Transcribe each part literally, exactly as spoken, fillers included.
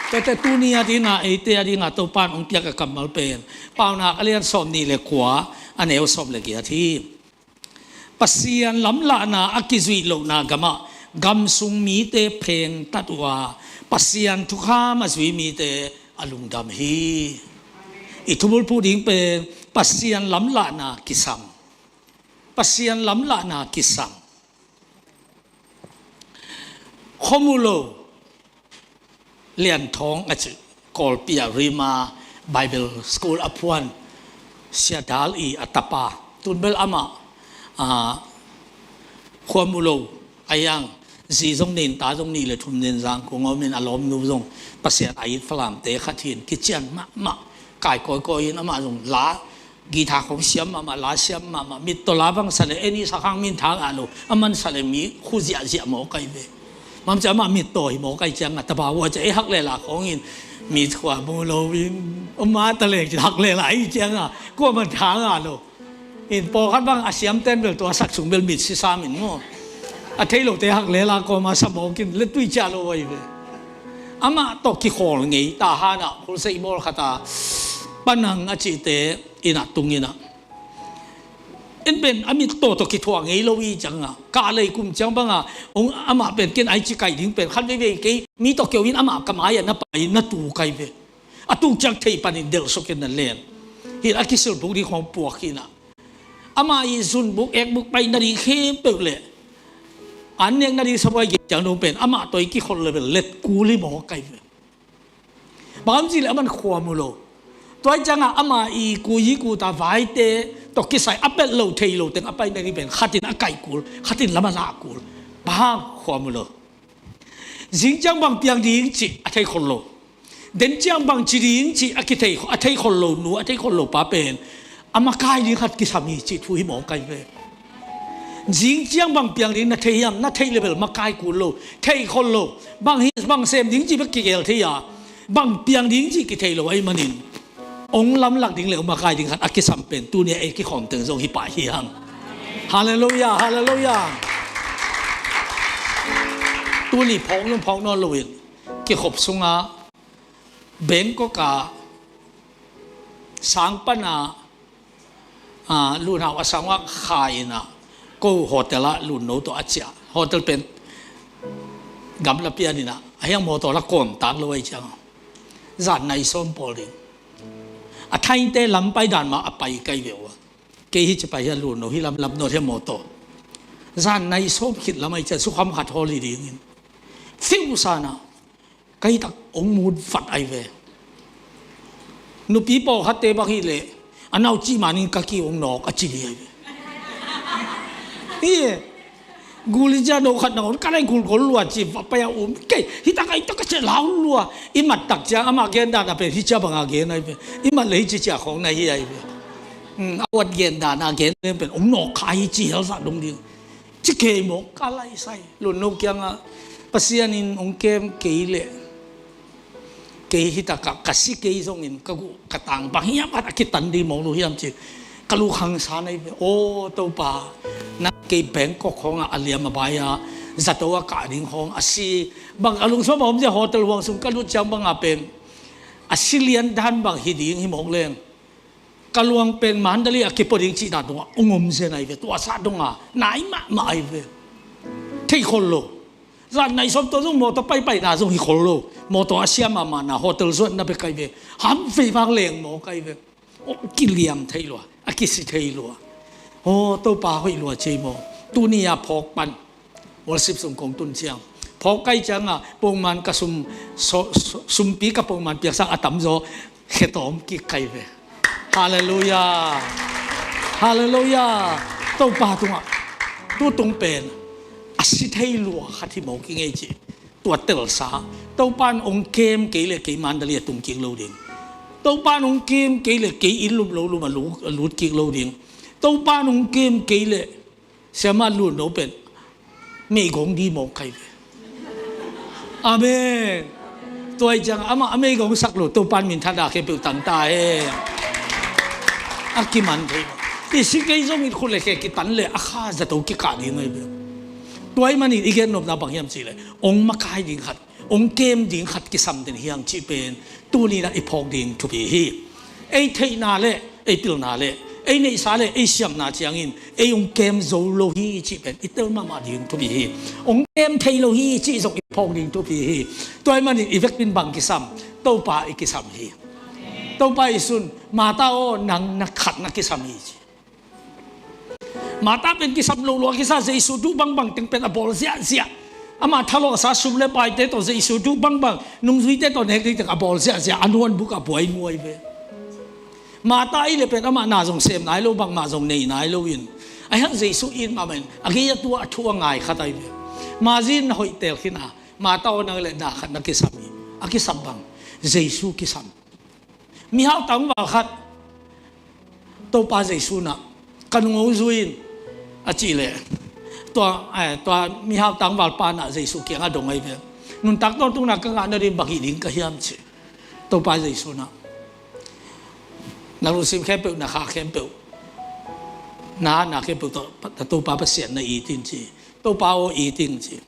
Tete tuni a dingah, eite a dingah Topa in hong piak a kammal pen Paunak a lian sawm nih le kua, a neu sawm le giat hi. Pasian lamlahna a kizuih lohna gamah gamsung mite phengtat uh a, Pasian thukham a zui mite a lungdam hi. I thubulphuh ding pen Pasian lamlahna kisam. Pasian lamlahna kisam. Khuamulo Lian Thawng a ci, Kawlpi ah Rhema Bible School a phuan Sia Dal i a tapa. Tun bel amah, ah, Khuamulo a yang, zi zong nih, ta zong nih le thum nih, Zangkong om in, a lawmnu zong Pasian a it Falamte khat hi in, kician mahmah, kai kawikawi in, amah zong la guitar khong siam mahmah, la siam mahmah, mittaw la bang sa le, eni sakhang min thang a lo, a man sa le mi khu ziahziah mawk ai ve. Mam cia amah mittaw hi mawk ai ciangah, tapa uh a cia, ei hak le la khong in, mi khua mu lo in, om a ta leng ci hak le la ai ciangah, kua man thang a lo. In pawlkhat bang a siam ten bel tua sak sung bel mit sisam in maw. A thei lote hak le la kawm a sa mawk in, le tui cia lo ai ve. Amah tawh kikhawl ngei ta hanah, khulsei bawl khat a, Panang a cihte, inn ah tung inn ah. En pen a mittaw tawh kithuah ngei lo i ciangah, kah lei kum ciang bangah, hong amah pen ken ai ci kai ding pen, khat veivei kei, mi tawh keu in amah ka mai ah na pai, na tu kai ve. A tuk ciang thei panin delh suk in na len. Hin a kisilbuk ding khawng puak hi in ah. Amah i zunbuk, ekbuk pai nading khempeuh le an nek nading sabuai gen ciang dong pen, amah tawh i kikhol le bel let kul hi mawk ai ve. Bang hang hiam cih leh a man Khuamulo. Tua i ciangah amah i ku i ku ta vaite tawh kisai a pelh lo thei lo teng a pai nading pen khatin a kai kul, khatin lam a la kul. Bang hang Khuamulo. Zing ciang bang piang ding cih a thei khol lo. Den ciang bang ci ding cih a kithei, a thei khol lo nu, a thei khol lo pa pen a makai ding khat kisam hi cih thu hi mawk ai ve. Zing ciang bang piang ding na thei hiam, na thei le bel makai kul lo, thei khol lo. Bang hi, bang sem ding cih bek kigel thei a, bang piang ding cih kithei lo ahih manin, hong lamlak ding le hong makai ding khat a kisam pen tuni a ei kikhawm teng zong hi pah hi hang. Halleluiah, halleluiah. Tuni phawk lum phawk nawn loin kikhop sungah Bangkok ah sang pana, ah, lunhau a sang ah kha in ah, ko hotel ah lunno tawh a ciah. Hotel pen gamla pian in ah, a hiang mawtaw la kawm tak lo ai ciang. Zan nai sawm pawl ding. A thaite lam pai dan mah a pai kai ve ua. Kei hi ci pai hi a lunno hi lam lam nawt hi a mawtaw. Zan nai sawm khit lam ai ciang, sukham khat hawl hi dingin. Fiu sana. Ka hi tak hong mut vat ai ve. Nupi pawlkhatte bang hi leh, a nau cih manin ka ki hong nawk a ci hi ai ve. Hi e. Gul hi cia no khat na hong ka nai gul gol lua ci va pai a um. Kei, hi tak ai tak ka cia lau lua. I mat tak ciang amah gen dan a pen hi cia bang a gen ai ve. I mat le hi ci cia khong na hi ai ve. Hmm, a wat gen dan a gen pen hong nawk kha hi ci hel sa dong ding. Ci kei mawk ka lai sai. Lunno kiangah Pasian in hong kem kei leh, kei hi takah ka si kei zongin ka guh ka tang bang hiam khat a kitan ding mawk lo hiam ci. Ka lu khang sa nai ve. Aw Topa, nang kei Bangkok khawngah a liam a bai a zato a kah ding khawng a si. Bang a lungsim a om zia hotel huang sung ka lut ciang bangah pen a si lian dan bang hi ding hi mawk leng. Ka luang pen Mandalay a kipua ding cih dan dongah hong om zen ai ve, tua sah dongah nai mahmah ai ve. Thei khol lo. Zan nai sawm tawh zong mawtaw paipaina zong hi khol lo. Mawtaw a sia mahmahna hotel zuatna bek ai ve. Ham vei vang leng mawk ai ve. Aw, kiliam thei lua, a kisi thei lua. Aw, Topa hoih lua cei maw. Tuni a phawk pan worship sung kong tun ciang, phawk kai ciangah pongman ka sum, so, so, sumpi ka pongman piaksak a tamzaw khetawm kik kai ve. Halleluiah. Halleluiah. Topa tungah tutung pen a si thei lua khat hi mawk i ngei ci. Tua telsa. Topa in hong kem kei le kei Mandalay a tung kik lo ding. Topa in hong kem kei le kei inn lum lo lum a lu-, a lut kik lo ding. Topa in hong kem kei le siama lunno pen meigong di mawk kai ve. Amen. Tua i ciang amah a meigong sak lo, Topa in minthanna khempeuh tang ta he. A kiman thei. I si kei zongin khut le khe kitan le a kha zato kikah ding ai ve. Tua i manin i gen nopna bang hiam cih leh, hong makai ding khat, hong kem ding khat kisam den hi hang cih pen tuni-in ah i phawk ding thupi hi. Ei theihna le ei pilna le ei neihsa le ei siamna ciangin ei hong kem zo lo hi cih pen i tel mahmah ding thupi hi. Hong kem thei lo hi cih zong i phawk ding thupi hi. Tua ahih manin i vekin bang kisam? Topa i kisam hi. Topa Jesu'n, "Martha aw, nang na khat na kisam hi," ci. Martha pen kisam lo lua kisa, Jesu duh bangbang teng pen a bawl ziahziah. Ama thalawhsa sum le paite tawh, Jesu duh bangbang nungzuite tawh nek ding teng a bawl ziahziah, a nuanbuk a buai nuai ve. Martha ahih leh pen amah na zong sem nai lo, bangmah zong nei nai lo in, ahih hang Jesu it mahmah in a gei a tua a thu a ngai khat ahi ve. Mari in na hoih teel khin a, Martha aw, nang leh na khat na kisam hi. A kisam bang? Jesu kisam. Mihau tangval khat Topa Jesu'n ah, "Ka nung hong zui in," a cih leh, tua, eh, tua mihau tangvalpa in ah Jesu kiangah dong ahi ve. "Nuntak tawntungna ka ngahna ding bang hih ding ka hiam?" ci. Topa Jesu'n ah, "Na lungsim khempeuh, na kha khempeuh, na hatna khempeuh tawh na Topa Pasian na it in," ci. "Topa aw, it ing," ci.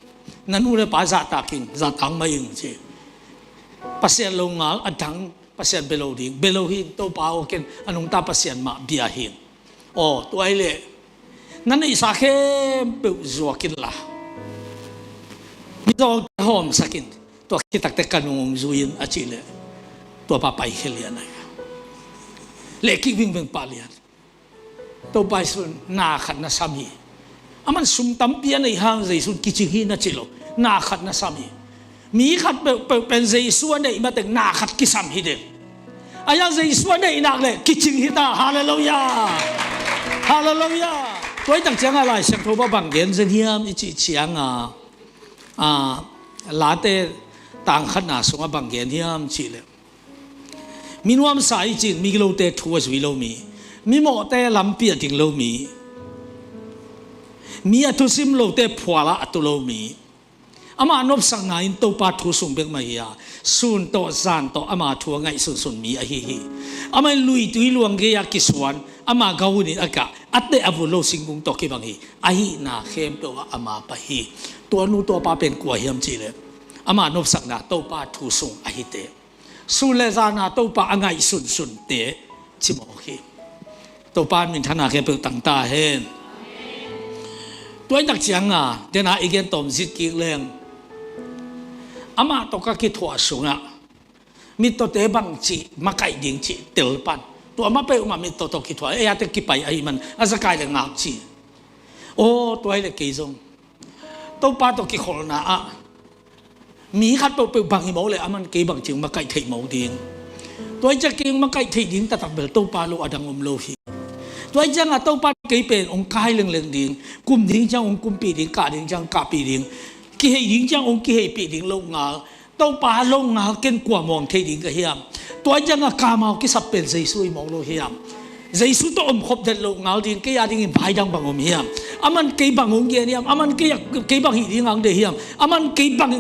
"Na nu le pa zahtak ing, zahtak mai ing," ci. Pasian longal a dang Pasian bia lo ding, bia lo hi ing, Topa aw, ken a nungta Pasian mah bia hi ing. Aw, tua ahih leh na neihsa khempeuh zuak inla, mizawngte hawmsak in, tua khit tak teh ka nung hong zui in," a cih leh, tua pa paikhia lian ahi. Lehkik vingveng pah lian. Topa Jesu'n, "Na khat na sam hi." Aman sum tampi a neih hang Jesu'n kicing hi na ci lo. "Na khat na sam hi." Mi khat peuhpeuh pen Jesu a neih mateng na khat kisam hi ding. Ahih hang Jesu a neih nak leh kicing hi ta. Halleluiah. Halleluiah. Tua ahih tak ciangah Lai Siangtho ah bang gen zen hiam i cih ciangah, a, Late tang khatna sungah bang gen hiam cih leh, mi nuamsa i cih in migilote thu a zui lo mi, mimawhte lampi a ding lo mi, mi a thusim lote phualah a tu lo mi, ama nopsakna in Topa thu sung bek mah hi a, sun tawh zan tawh ama thu a ngaihsunsun mi ahi hi. Amah in luitui luang gei-ah kisuan, ama gam hunin a kah, a teh a vul lo singkung tawh kibang hi. Ahihna khempeuh ah ama pai hi. Tua nu tua pa pen kua hiam cih leh, ama nopsakna Topa thu sung ahite, sun le zan a Topa a ngaihsunsunte cimawh hi. Topa in minthanna khempeuh tang ta hen. Tua ahih tak ciangah, den a i gen tawm zit kik leng, amah tawh ka kithuah sungah mittawte bangci makaih ding cih tel pan. Tua mah peuhmah mittaw tawh kithuah, ei a teh kipai ahih man a zakai le ngak ci. Aw, tua ahih leh kei zong Topa tawh kikholhna ah mi khat peuhpeuh bang hi mawk leh aman kei bangci makaih theih mawk ding. Tua ahih ciang kei makaih theih ding taktak bel Topa lo a dang om lo hi. Tua ahih ciangah Topa kei pen hong kai lengleng ding, kum ding ciang hong kumpih ding, kah ding ciang kahpih ding, kihei ding ciang hong kiheipih ding lo ngal. Topa lo ngal ken kua muang thei ding ka hiam? Tua ahih ciangah kamau kisap pen Jesu hi mawk lo hiam? Jesu tawh omkhop det loh ngal ding kei a dingin vai dang bang om hiam? Aman kei bang hong gen hiam? Aman kei, kei bang hih ding ang deih hiam? Aman kei bang,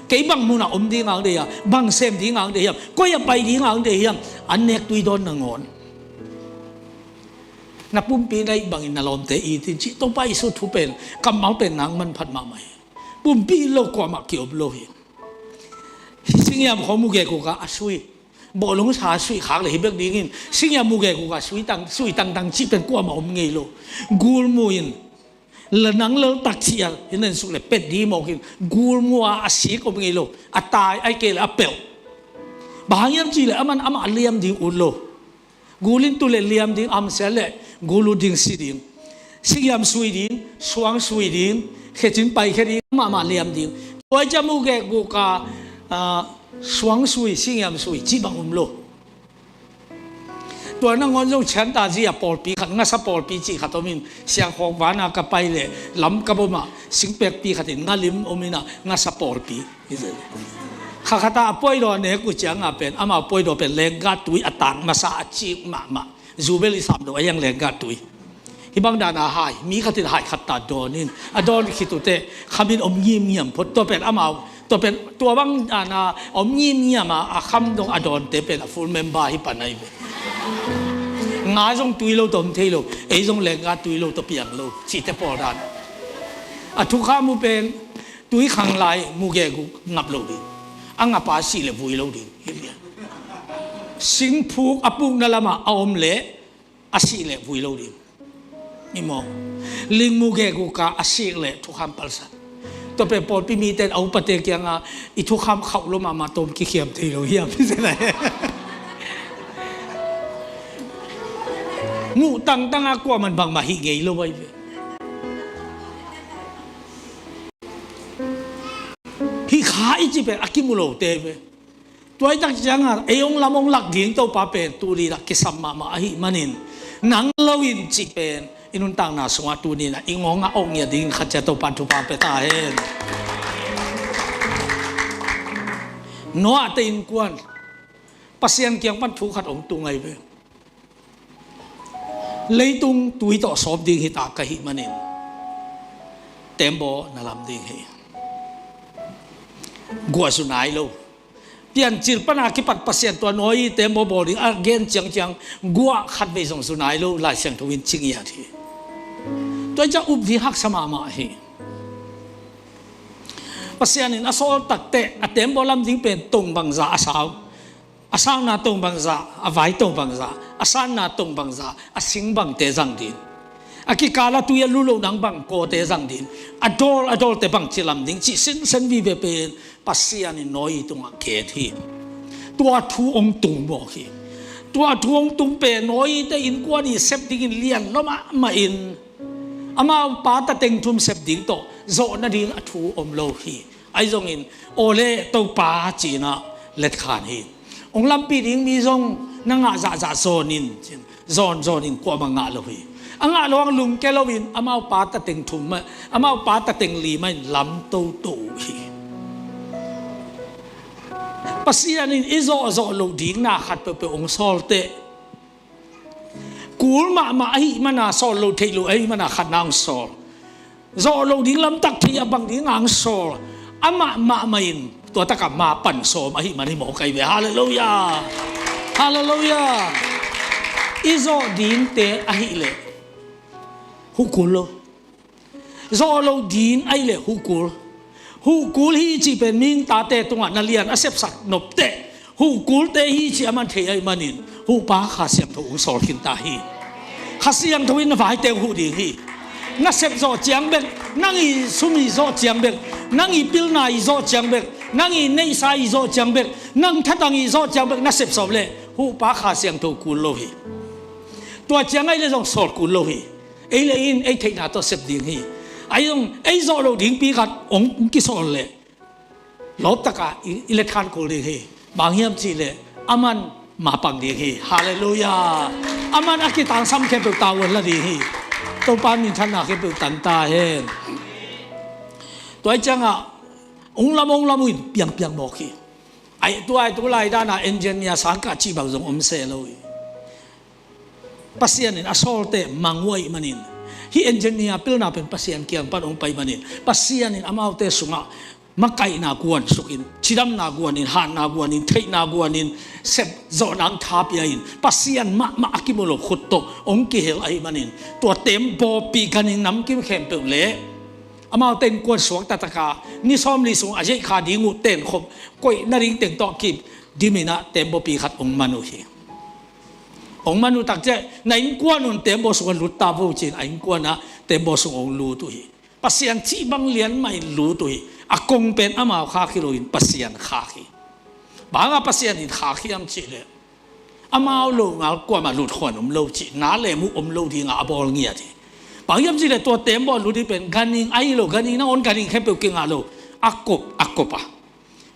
kei bang munah om ding ang deih hiam? Bang sem ding ang deih hiam? Koi ah pai ding ang deih hiam? An nek tui dawn nangawn, na pumpi na it bangin na lawmte it in cih Topa Jesu thu pen, kammal pen nang manphat mahmah hi. Pumpi it lo kuamah kiom lo hi. Singiam khawng mugek ukah a sui, bawhlung sa a sui khak leh hi bek dingin, singiam mugek ukah sui tang, sui tangtang cih pen kuamah om ngei lo. Gul mu in, la nang lal tak cih a hi nen suk leh pet ding mawk in, gul mu a a sik om ngei lo. A tai, ahih kei leh a pelh. Bang hang hiam cih leh aman amah liam ding ut lo. Gul in tu leh liam ding, amsiat leh gul ut ding, si ding. Singiam sui ding, suang sui ding, khecin paikhia ding, mahmah liam ding. Tua ahih ciang mugek ukah, ah, suang sui, singiam sui cih bang om lo. Tua nangawn zong Chiang Tain-ci a pawlpi khat, ngasa pawlpi cih khat om in, siangkhawk van a ka pai leh lam ka bom ah singpekpi khat in ngalim om in ah, ngasa pawlpi. Kha khat ah a puaidaw a nek uh ciangah pen, amau puaidaw pen lenggah tui a tang masa a cik mahmah. Jubilee sam deuh a hiang lenggah tui. Hih bang dan a hai, mi khat in hai khat ta dawn in, a dawn khit uh teh kham in om ngimngiam phot. Tua pen amau, tua pen, tua bang dan a om ngimngiam a, a kham dong a dawnte pen a full member hi pan ahi ve. Nga zong tui lo tawh om thei lo, ei zong lenggah tui lo tawh piang lo cihte pawl dan. A thukham uh pen, tui khang lai mugek uh ngap lo ding. A ngapa sih leh vui lo ding hi lian. Singphuk a pukna lamah a om leh a sih leh vui lo ding. I maw? Lingmu gegu ka a sik leh thukham palsat. Tua pen pawlpi mite in a upate kiangah i thukham khauh lo mahmah tawm kikhiam thei lo hiam? Muh tangtang a kuaman bangmah hih ngei lo ahi ve. Hih kha i cih pen a kimu lote ve. Tua i tak ciangah ei hong lam hong lak ding Topa pen tuni-in ah kisam mahmah ahih manin, nang lo in cih pen i nuntakna sungah tuni-in ah i ngawngah hong ngiat dingin khat ciat Topa in thupha pia ta hen. Noah te innkuan Pasian kiang pan thu khat hong tung ahi ve. Leitung tui tawh sawp ding hi ta ka hih manin tembaw na lam ding hi. Guah zu nai lo. Piancil pana kipat Pasian tua Noah i tembaw bawl ding a gen ciangciang guah khatvei zong zu nai lo, Lai Siangtho in ci ngiat hi. Tua i ciang up ding haksa mahmah hi. Pasian in a sawl takteh a tembaw lam ding pen tong bangzah a sau. A sauna tong bangzah, a vai tong bangzah, a sanna tong bangzah, a sing bangte zang ding. A kikal a tui a lut loh nang bang kawte zang ding. A dawl, a dawlte bangci lam ding cih sinsen vive pen Pasian in Noah tungah gen hi. Tua thu hong tung mawk hi. Tua thu hong tung pen Noah te innkuan i sep dingin lian lua mahmah in, amau pa ta teng thum sep ding tawh zawh nading a thu om lo hi. Ahi zongin, aw le Topa ci-in ah letkhan hi. Hong lampi ding mi zong na ngah zahzah zawn in, zawn zawn in kuamah ngah lo hi. A ngah lo hang lungke loin amau pa ta teng thum mah, amau pa ta teng li mah in lam toto uh hi. Pasian in i zawhzawh loh ding na khat peuhpeuh hong sawl teh, kul mahmah ahih mana sawl lo theih lo ahih mana khat na hong sawl. Zawh lo ding lamtak thei a bang ding a hong sawl. Amah mahmah in tua takah ma pan sawm ahih man hi mawk ahi ve. Halleluiah. Halleluiah. I zawh dingte ahih leh huh kul lo. Zawh lo ding ahih leh huh kul. Huh kul hi cih pen mihing tate tungah na lian a sepsak nop teh, huh kulte hi cih a man thei ahih manin, huhpa Kha Siangtho hong sawl khin ta hi. Kha Siangtho in na vaite huh ding hi. Na sep zawh ciang bek, nang i sum i zawh ciang bek, nang i pilna i zawh ciang bek, nang i neihsa i zawh ciang bek, nang thatang i zawh ciang bek na sep sawm leh huhpa Kha Siangtho kul lo hi. Tua ciang ahih leh zong sawl kul lo hi. Ei le ei in ei theihna tawh sep ding hi. Ahi zong ei zawh lo dingpi khat hong kisawl leh lawptaka i, i letkhan kul ding hi. Bang hiam cih leh aman ma pang ding hi. Halleluiah. Aman a kitangsam khempeuh tavuan la ding hi. Topa in minthanna khempeuh tang ta hen. Tua ahih ciangah hong lam hong lam uh in piangpiang mawk hi. Ahi tua ahi tu lai dana engineer sangkah cih bang zong om se lo hi. Pasian in a sawlte mang uh ahih manin, hih engineer pilna pen Pasian kiang pan hong pai manin, Pasian in amaute sungah makaihna guan sukin, cidamna guanin, hatna guanin, theihna guanin, sep zawhna hong thapia in, Pasian mahmah a kimu lo khut tawh hong kihel ahih manin, tua tembawpi ganhing namkim khempeuh le amaute innkuan suak taktaka ni sawmli sung a zeihkha ding uh tenkhop koih nading teng tawh kip dimin ah tembawpi khat hong man uh hi. Hong man uh tak ciah, na innkuan un tembaw sungah lut ta vo ci-in a innkuan ah tembaw sung hong lut uh hi. Pasian cih bang lian mah in lut uh hi. A kong pen amau khak hi loin Pasian khak hi. Bang hangah Pasian in khak hiam cih leh, amau lo ngal kuamah lut khuan om lo cih na le muh om lo dingah a bawl ngiat hi. Bang hiam cih leh tua tembaw lut ding pen ganhing ahi lo, ganhing nangawn ganhing khempeuh kingah lo. A kop a kop a,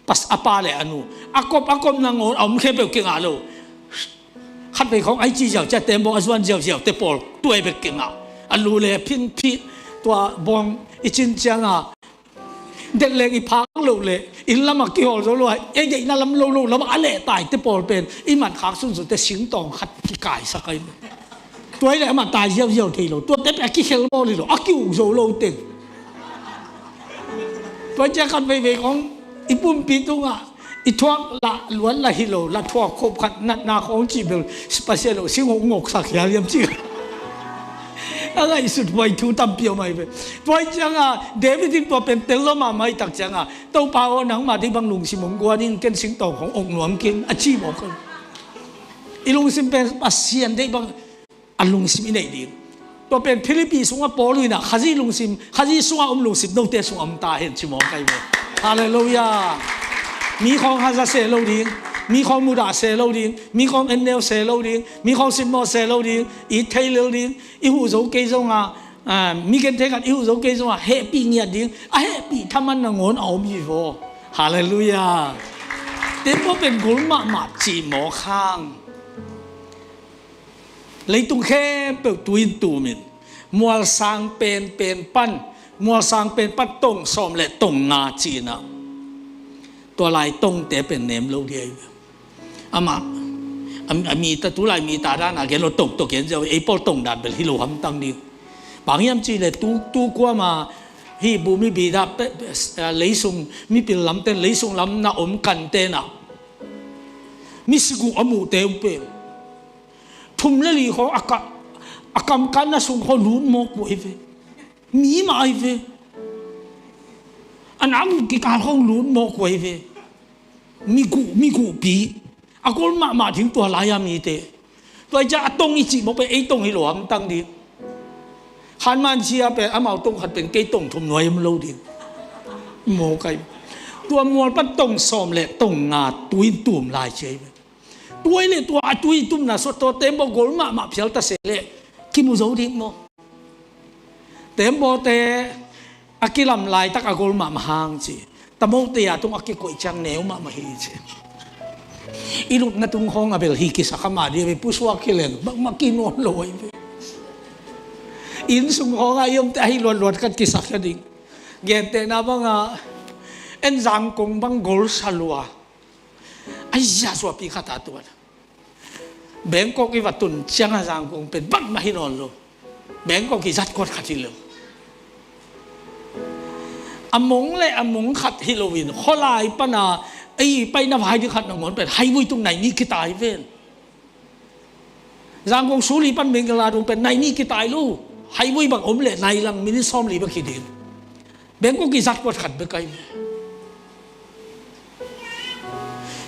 pas a pa le a nu, a kop a kop nangawn a om khempeuh kingah lo. Khatvei khawng ai ci ziau ciah tembaw a zuan ziauziau te pawl tuai bek kingah. A lu le phinphih tua bawng i cin cianga detleng i phak loh le inn lamah kihawl zo lo a, ei deihna lam lo lo lamah a lehtai te pawl pen i mankhak sunsun te singtawng khat kikaisak ahi. Tua hi le amah tai ziauziau thei lo, tua te pen a kikhel mawl hi lo, a ki-uk zo lo teng. Tua ciah khat veivei khawng i pumpi tungah i thuak lah luat lah hi lo, lah thuak khop khat natna khawng cih bel Pasian lo sing hong ngoksak hial hiam cih. a ngaihsut huai thu tampi om ahi ve. Tua hi cianga David in tua pen tel lo mahmah ahih tak cianga, Topa aw, nangmah deih bang lungsim hong guan in, ken singtawng hong ong nuam keng, a ci mawk hi. I lungsim pen Pasian deih bang a lungsim i neih ding. Tua pen Philippi sungah Paul in ah, Khazih lungsim, Khazih sungah om lungsim note sungah om ta hen, ci mawk ahi ve. Halleluiah. Mi khawng haza se lo ding, mi khawng mudah se lo ding, mi khawng enneu se lo ding, mi khawng simmawh se lo ding, i thei lel ding, i huh zo kei zongah, ah, mi genthei khat i huh zo kei zongah hehpih ngiat ding, a hehpih thaman nangawn a om hi vaw. Halleluiah. Tembaw pen gol mahmah, ci mawk hang. Leitung khempeuh tui in tumin, mualsang penpen pan, mualsang pen pan tong sawm le tong nga ci-in ah, tua lai tongte pen nem lo ding ahi ve. Amah a, a mita, tulai mita dan a gen lo tong tawh gen ziau, ei pawl tong dan bel hi lo hamtang ding. Bang hiam cih leh tu, tu kuama hih bumi bida pe, pe, leisung mipil lamten, leisung lam na om kanten ah, mi siguh a muhte uh pen thum le li khawng a ka, a kamkanna sung khawng lut mawk uh ahi ve. Mi mah ahi ve. A nak kikal khawng lut mawk uh ahi ve. Mi guh, mi guhpi. A gol mahmah ding tua lai-a mite. Tua hi ciah a tong i cih mawk pen ei tong hi lo hamtang ding. Khanman sia pen amau tong khat pen kei tong thum nuai om lo ding. Mawk ahi. Tua mual pan tong sawm le tong nga tui in tum lai ci ahi ve. Tua hi leh tua a tui tumna suah tawh tembaw gol mahmah phial ta se leh kimu zo ding maw? Tembawte a kilam laitak a gol mahmah hang ci. Tamote a tung a kikoih ciang neu mahmah hi ci. I lupna tung khawng a bel hi kisak a mah dih a ve, pusuak hi leng bangmah kinuam lo ahi ve. Inn sung khawngah i omte ahi luatluat khat kisak hi a ding. Gentehna bangah en Zangkong bang gol sa lua. Ahi zia suahpi khat a tuan. Bangkok i va tun ciangah Zangkong pen bangmah hi nawn lo. Bangkok i zat kuat khat hi lo. A mong le a mong khat hi loin khualai pana ei paina vai ding khat nangawn pen highway tung nai nih kitai ven. Zangkong suli pan Mingla tung pen nai nih kitai lo. Highway bang om leh nai lang minit sawmli bek hi ding. Bangkok i zat kuat khat bek ahi ve.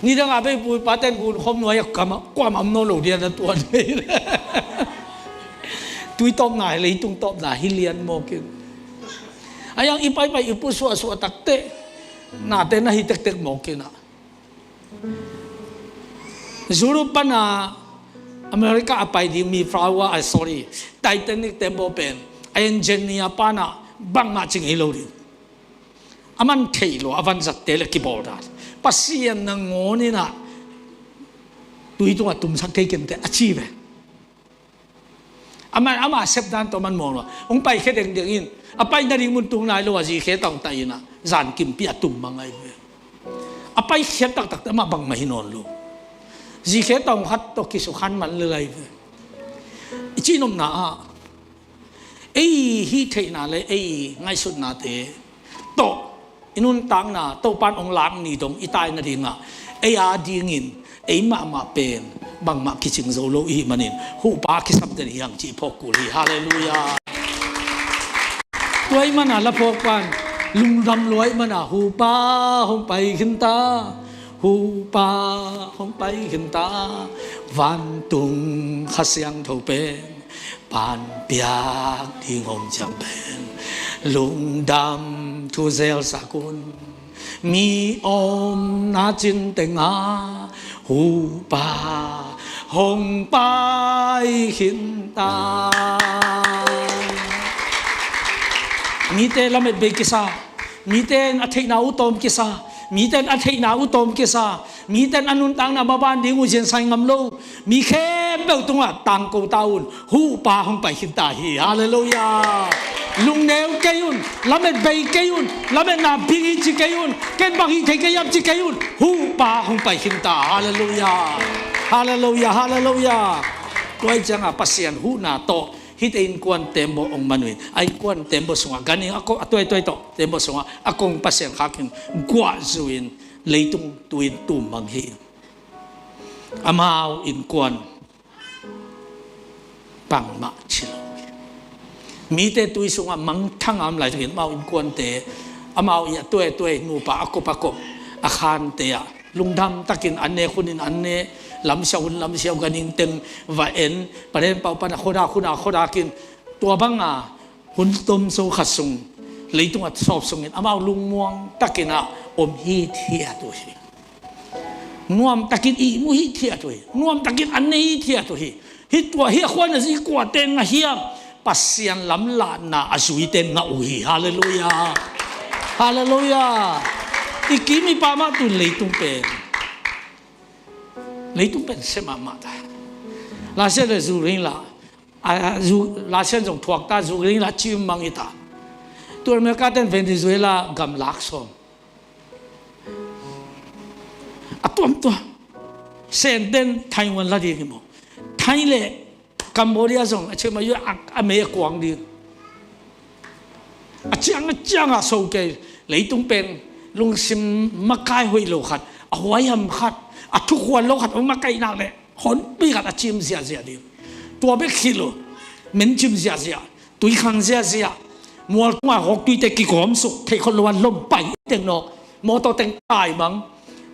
Nidang a bei pu paten gun khawm nuai a kam a kuamah om nawn lo ding a na tuan ve. Tui tawpna hi, leitung tawpna hi lian mawk in. A yang i paipai i pu suahsuah takteh nate na hi tektek mawk in ah. Europe pana America a pai ding Mayflower, ah, sorry, Titanic tembaw pen a engineer pana bangmah ci ngei lo ding. A man theih lo, a vanzatte le kibawl dan. Pasian nangawn in ah tui tungah tumsak kei kenteh a ci ve. Amah, amah sepdan tawh man mawng lo. Hong paikhia dengdeng in a pai nading mun tung nai lo a zikhe tawng ta in ah zan kimpi a tum mang ahi ve. A paikhiat taktak teh amah bangmah hi nawn lo. Zikhe tawng khat tawh kisukhan man lel ahi ve. I cihnopna ah ei hih theihna le ei ngaihsutnate tawh i nuntakna Topan hong lak ni dong i tai nadingah ei a dingin ei mahmah pen bangmah kicing zo lo i hih manin huhpa a kisam den hi hang cih phawk kul hi. Halleluiah. Tua ahih mana la phawk pan lungdam lua ahih mana huhpa hong pai khin ta, huhpa hong pai khin ta, vantung Kha Siangtho pen panpiak ding om ciang pen lungdam thu zelsak un. Mi omna cin tengah huhpa hong pai khin ta. Mite lamet bei kisa, mite in a theihna uh tawm kisa, mite in a theihna uh tawm kisa, mite in a nuntakna maban ding uh ziansai ngam lo. Mi khempeuh tungah tangko ta un, huhpa hong pai khin ta hi. Halleluiah. Lungneu kei un, lamet bei kei un, lametna bing hi ci kei un, ken bang hih thei kei hiam ci kei un, huhpa hong pai khin ta. Halleluiah. Halleluiah. Halleluiah. Tua ahih ciangah Pasian huhna tawh hihte innkuan tembaw hong man uh in, a innkuan tembaw sungah ganhing a ko, a tuaituai tawh tembaw sungah a kong Pasian khakin guah zu in leitung tui in tum mang hi. Amau innkuan bangmah ci lo hi. Mite tui sungah mangthang a om laitakin amau innkuante, amau i a tuai a tuai nupa a kop a kop a khante ah lungdam takin an nek hunin an ne, lamsiau hun lamsiau, ganhing teng va en, panen pau pan a khuadak hun a khuadakin, tua banga hun tom so khat sung leitung a sawp sungin amau lungmuang takin a om hithiat uh hi. Nuam takin ihmu hithiat uh hi. Nuam takin an ne hithiat uh hi. Hih tua hih a khua na zi kuate ngah hiam? Pasian lamlahna a zuite ngah uh hi. Halleluiah. Halleluiah. I kim i pam ah tu leitung pen, leitung pen sia mahmah ta. Lasia le Ukraine la, a, zu, Lasia zong thuak ta, Ukraine la cim mang hi ta. Tu America ten Venezuela gam lak sawm. A tuamtuam. Sen ten Taiwan la ding hi maw? Thai le Cambodia zong a cim a, a, a mei a kuang ding. A ciang a ciang a so kei. Leitung pen lungsim makai hoih lo khat, a huaiham khat, a thukhual lo khat hong makai nak leh honpi khat a cim ziahziah ding. Tua bek hi lo, men cim ziahziah, tuikhang ziahziah, mual tungah hawktuite kigawmsuk, theihkhol lo a lom pai teng nawk, mawtaw teng tai mang,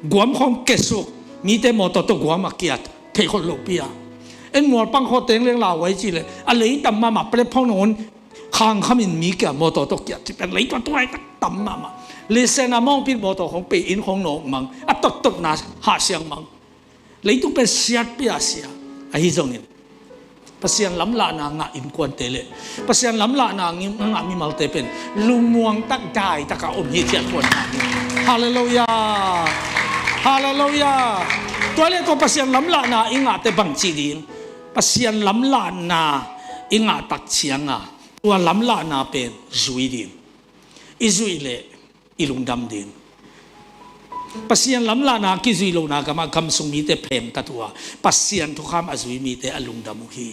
guam khawng kesuk, mite mawtaw tawh guam a kiat, theihkhol lopi a. En mual pang khaw teng leng lauhuai ci leh a lei tam mahmah, platform nangawn khangkhamin mi kia mawtaw tawh kiat ci pen lei tuatuai tak tam mahmah. Lesen a mawngpin mawtaw khawng pei, inn khawng nawk mang, a tottotna hahsiang mang. Leitung pen siatpi a sia. Ahi zongin Pasian lamlahna ngah innkuante le Pasian lamlahna ngi-, ngah mimalte pen lungmuang tak dai taka om hithiat kuan ngah hi. Halleluiah. Halleluiah. Tua le tua Pasian lamlahna i ngahte bangci ding? Pasian lamlahna i ngah tak cianga tua lamlahna pen zui ding. I zuih leh i lungdam ding. Pasian lamlahna kizui lohna gamah gamsung mite phem ka tua, Pasian thukham a zui mite a lungdam uh hi.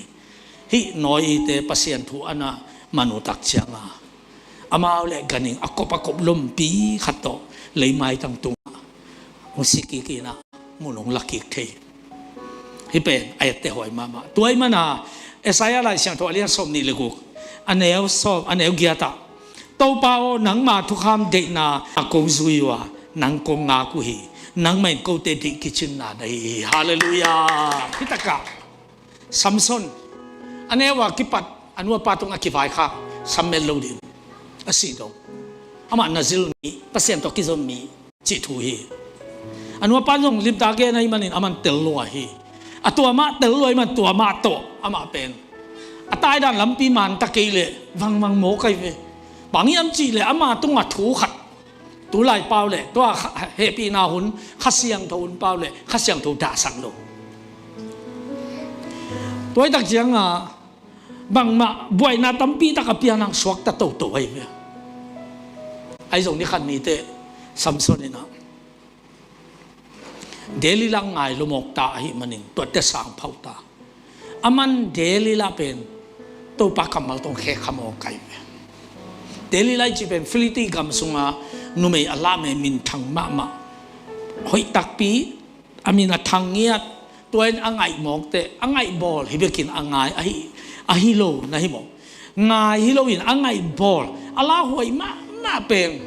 Hih Noah-te Pasian thu a na man uh tak cianga amau le ganhing a kop a kop lompi khat tawh leimaitang tungah hong si kik in ah mun hong la kik thei. Hih pen a etteh huai mahmah. Tua ahih mana Isaiah Lai Siangtho a lian sawm nih le guk, a neu sawm, a neu giatah, Topa aw, nangma thukham deihna a ko zui uh a, nang kong ngak uh hi. Nangmah in kote deih kicinna na hi hi. Halleluiah. Hih takah Samson a neu a kipat a nu a pa tungah kivaikhak, sam mel lo ding, a sih dong. Amah Nazir mi, Pasian tawh kizom mi cih thu hi. A nu a pa zong limtak gen ahih manin aman tel lua hi. A tua mah tel lua ahih man tua mah tawh amah pen a taidan lampi man ta kei leh vangvang mawk ahi ve. Bang hiam cih leh ama tungah thu khat, tu lai pau le tua kha-, hehpihna hun, Kha Siangtho hun pau le Kha Siangtho dahsak lo. Tua hi tak cianga bangmah buaina tampi tak a pianang suakta toto ahi ve. Ahi zong ni khat ni teh Samson in ah Delila ngai lumawk ta ahih manin tuate sang phauh ta. Aman Delila pen Topa kammal tawh khekhamawk ahi ve. Delila i cih pen Philistine gam sunga numei a lahmei minthang mahmah, hoih takpi, a min a thang ngiat, tua in a ngaih mawk teh, a ngaih bawl hi bekin a ngai ahi, ahi lo na hi mawk. Ngai hi loin a ngaih bawl, a lauhuai mahmah pen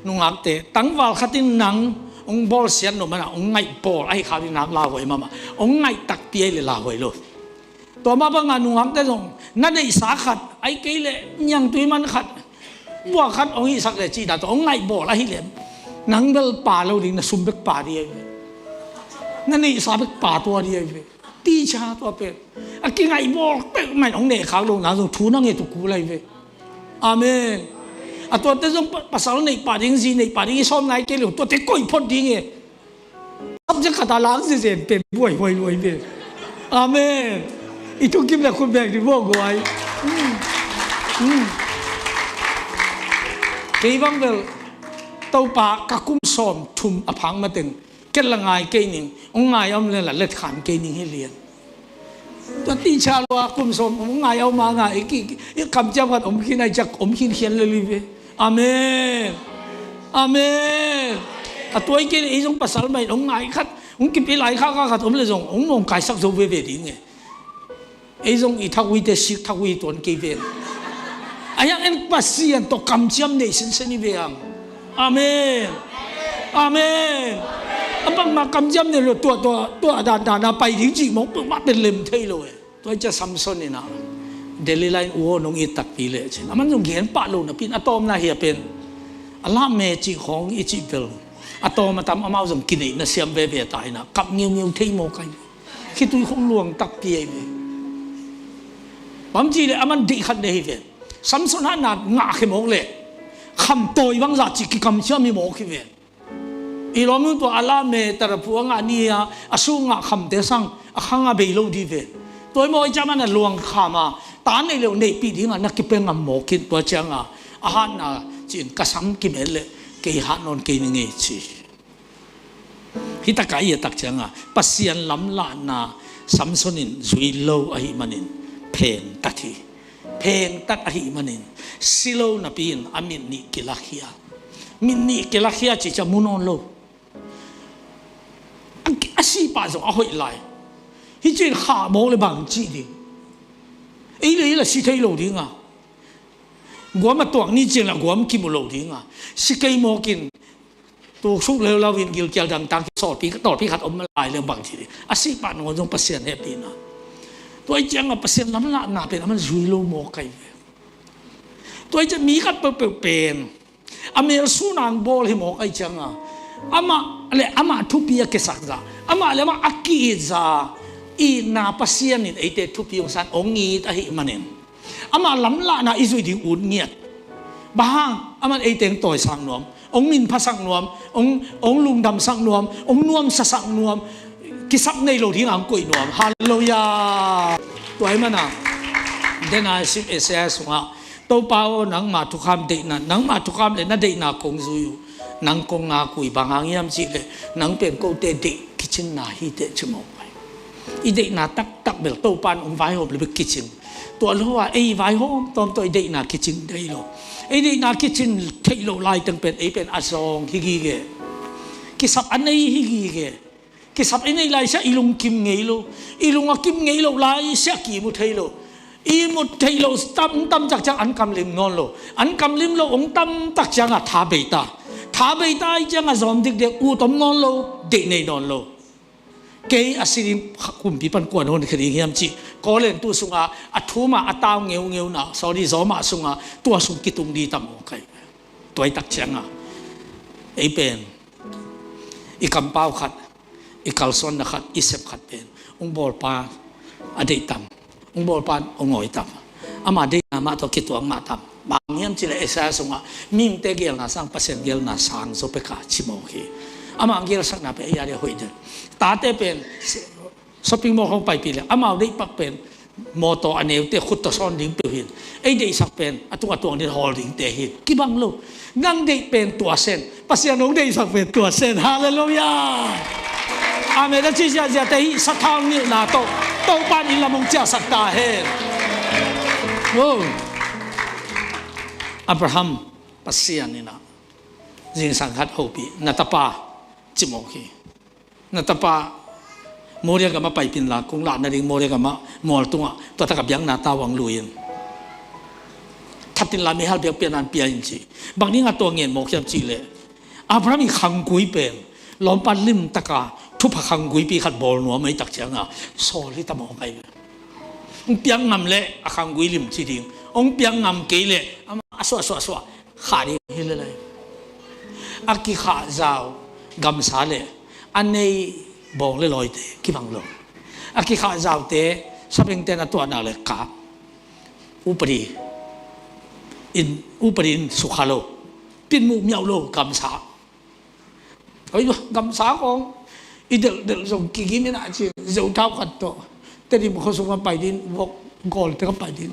nungakte tangval khat in nang hong bawlsiat nop mana hong ngaih bawl ahi kha ding, nak lauhuai mahmah, hong ngaih takpi ahi le lauhuai lo. Tua mah banga nungakte zong na neihsa khat, ahi kei leh niangtui man khat, bua khat hong hihsak leh cih dan tawh hong ngaih bawl ahih leh nang bel pa lo ding, na sum bek pa ding ahi ve. Na neihsa bek pa tua ding ahi ve. Teacher tua pen a kingaih bawl peuhmah in hong nehkhak lohna zong thu na nget uh kul ahi ve. Amen. A tuate zong pa-, pasal neih pah ding, zi neih pah ding i sawm nai kei leh tuate koih phot ding e. Subject khat a lak zezen pen buai huai luai ve. Amen. I thukim le khut beng ding vawguai. Mm. Mm. Kei bang bel Topa ka kum sawm thum a phak mateng ken la ngai kei ning, hong ngai a om le la let khan kei ning hi lian. Tua teacher lua kum sawm hong ngai a om a ngai, i ki, i kamciam khat om khin a i ciak om khin khian le li ve. Amen. Amen. A tuai kei le ei zong pasal mah in hong ngai khat, hong kipilai kha kha khat om le zong hong nawngkaisak zo veve ding e. Ei zong i thakhuite sik thakhui tuan kei ven. A hiang en Pasian tawh kamciam nei sinsen hi ve hang. Amen. Amen. A bangmah kamciam nei lo, tua, tua, tua dan dan a pai ding cih mawk peuhmah pen lem thei lo e. Tua hi ciah Samson in ah Delilah in, u aw, nong it takpi leh, ci-in. Aman zong gen pah lo napi-in a tawpna hi a pen a lah me cih khawng i cih bel a tawm a tam amau zong kineihna siam veve ta hi-in ah kap ngeungeu thei mawk ahi ve. Khitui khong luang takpi ahi ve. Bang ci leh aman deih khat nei hi ve. Samson hatna ngahkhia mawk leh khamtawi bangzah cih kikamciam hi mawk hi ve. I lawm nung tua a lah me taraphu a ngah ni-a a sungah khamte sang a khang a bei lo dih ve. Tua hi mawk hi ciah aman a luang kham a, ta nei lo neihpih dingah na kipia ngam mawk in, tua ciangah a hatna ci-in, ka sam kimet leh kei hat nawn kei ning ei, ci. Hih takah i et tak ciangah Pasian lamlahna Samson in zui lo ahih manin phengtat hi. Phengtat ahih manin si lo napi-in a mit nih kilakhia. Mit nih kilakhia cih ciah mu nawn lo. A, a sih pah zong a hoih lai. Hih ci-in khah mawk leh bang cih ding? Ei leh ei lah si thei lo ding a, guam a tuak ni ciang lah guam kimu lo ding a, si kei mawk in tuksuk leuleu in gilkial dangtak kisawlpi, tawlpi khat om lai leh bang ci ding? A sih pah nangawn zong Pasian hehpihna. Tua hi ciangah Pasian lamlahna pen aman zui lo mawk ahi ve. Tua hi ciah mi khat peuhpeuh pen a mel sun ang bawl hi mawk ahi ciangah amah leh amah thupi a kisakzah, amah leh amah a ki-itza itna Pasian in eite thupi hong san, hong it ahih manin amah lamlahna i zuih ding ut ngiat. Bang hang? Aman eite hong tawisak nuam, hong minphasak nuam, hong, hong lungdamsak nuam, hong nuamsasak nuam, kisap nei lo ding a hong koih nuam. Halleluiah. Tua ahih manin ah, den a sim Isaiah sungah, Topa aw, nangmah thukham deihna, nangmah thukham leh na deihna kong zui uh. Nang kong ngak uh hi, bang hang hiam cih leh nang pen kote deih kicinna hi teh, ci mawk hi. I deihna taktak bel Topa in hong vaihawm leh bek kicin. Tua lo a ei vaihawm tawm tawh i deihna kicin thei lo. Ei deihna kicin theih loh laiteng pen ei pen a zawng hi gige. Kisap a nei hi gige. Kisap i neih laisiah i lungkim ngei lo. I lung a kim ngei loh laisiah ki-imut thei lo. I imut theih loh tam, tam cakciang an kamlim nawn lo. An kamlim loh hong tam tak ciangah tha bei ta. Tha bei ta ahih ciangah zawm dikdek, ut om nawn lo, deih nei nawn lo. Kei a si ding kumpi pan kua na honkhia ding hiam cih Korin tu sungah a thum a, a tau ngeungeuna, sorry, Roma sungah tua sung kitung ding tam aw kai. Tua hi tak ciangah ei pen i kampau khat, i kalsuanna khat, i sep khat pen hong bawlpa a deih tam, hong bawlpa hong awi tam, ama deihna mah tawh kituak mah tam. Bang hang hiam cih leh Isaiah sungah mihingte geelna sang Pasian geelna sang zaw pek a, ci mawk hi. Ama hong geelsakna pen ei a ding hoih den. Tate pen shopping mall khawng paipih leh amau deih pak pen mawtaw a neute khut tawh sawn ding peuh hi-in, ei deihsak pen a tung a tuang ding hawl dingte hi-in, kibang lo. Nang deih pen tua sen, Pasian hong deihsak pen tua sen. Halleluiah. Amen. A ci ziahziahte hih sathau nilhna tawh Topa in i lam hong ciahsak ta hen. Oh. Abraham, Pasian in ah zingsang khat hopih, na tapa, ci mawk hi. Na tapa Moria gamah paipih inla, kong lah nading Moria gamah mual tungah, tua takah biakna tau hong lui in. That inla meihal biakpiakna hong pia in, ci. Bang dingah tua ngen mawk hiam cih leh, Abraham i khanggui pen lawmpa limtak a thupha khangguipi khat bawl nuam ahih tak ciangah sawl hi ta mawk ahi ve. Hong piak ngam leh a khanggui limci ding, hong piak ngam kei leh amah a suah, suah, suah khah ding hi lel lai. A kikhahzau gamsa leh a nei bawng leh lawite kibang lo. A kikhahzaute, sapengte'n a tuah nak leh kap, upadi in, upadi in sukha lo, pinmuh miauh lo gamsa. Oi, gamsa khawng i delhdelh zong kigim in ah, ci, zeuthau khat tawh Tedim khua sungah pai ding, vok gawlte ka pai ding,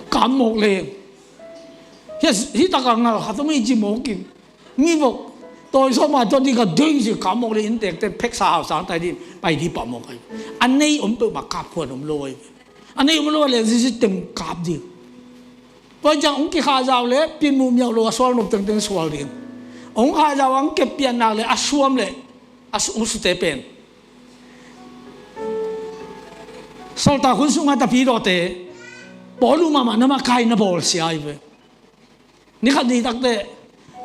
kap mawk leng. Hih, hih takah ngal khat om hi, ci mawk in, mi vok tawi sawm a tuat ding ka deih, ci, kap mawk leng. Inntekte'n pheksa hau sang tai ding, pai ding pah mawk ahi. A nei om peuhmah kap khuan om lo ahi. A nei om lo a leng zizit teng kap ding. Tua ciang hong kikhahzau leh pinmuh miauh lo, a sual nop tengteng sual ding. Hong khahzau a hong keppiak nak leh a suam leh a su-, hong sute pen, sawltak hun sungah tapidawte, Paul uh mahmah na makaih na bawlsia hi ve. Ni khat ni takte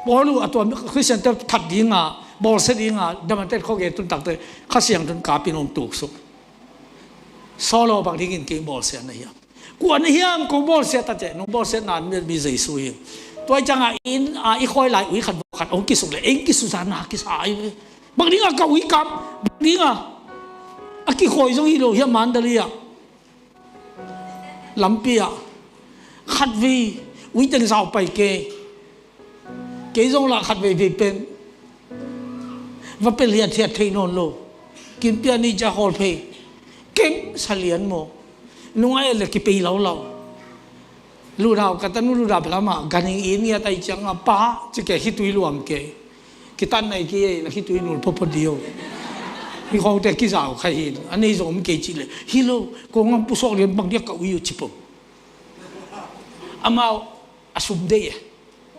Paul uh a tua Khristiante that dinga bawlsia dinga Damascus khuagei tun takte Kha Siangtho in kapin hong tuksuk. Saul aw, bang dingin kei bawlsia na hiam? Kua na hiam kong bawlsia? Tate nong bawlsia nan mi Jesu hi. Tua i cianga inn a i khawi lai ui khat vawh khat hong kisuk le eng kisuk zana kisa ai ve. Bang dinga ka ui kap? Bang dinga a kikhawi zong hi lo hiam Mandalay ah? Lampi ah khatvei ui teng zau pai kei. Kei zong lah khat veivei pen va pel hiathiat thei nawn lo. Kimpia ni cia hawl phei keng sa lian maw? Nungai le kipei laulau. Ludau ka tanu ludau belamah ganing in ngiat ai cianga pa ci kei khitui luam kei. Kitan nai kei ei na khitui nul phopho dio. Hi khawngte kizau kha hin a nei zong om kei ci le hi lo. Kong ngam pusuak lian bang dia ka ui uh ci pom. Amau a sum deih e.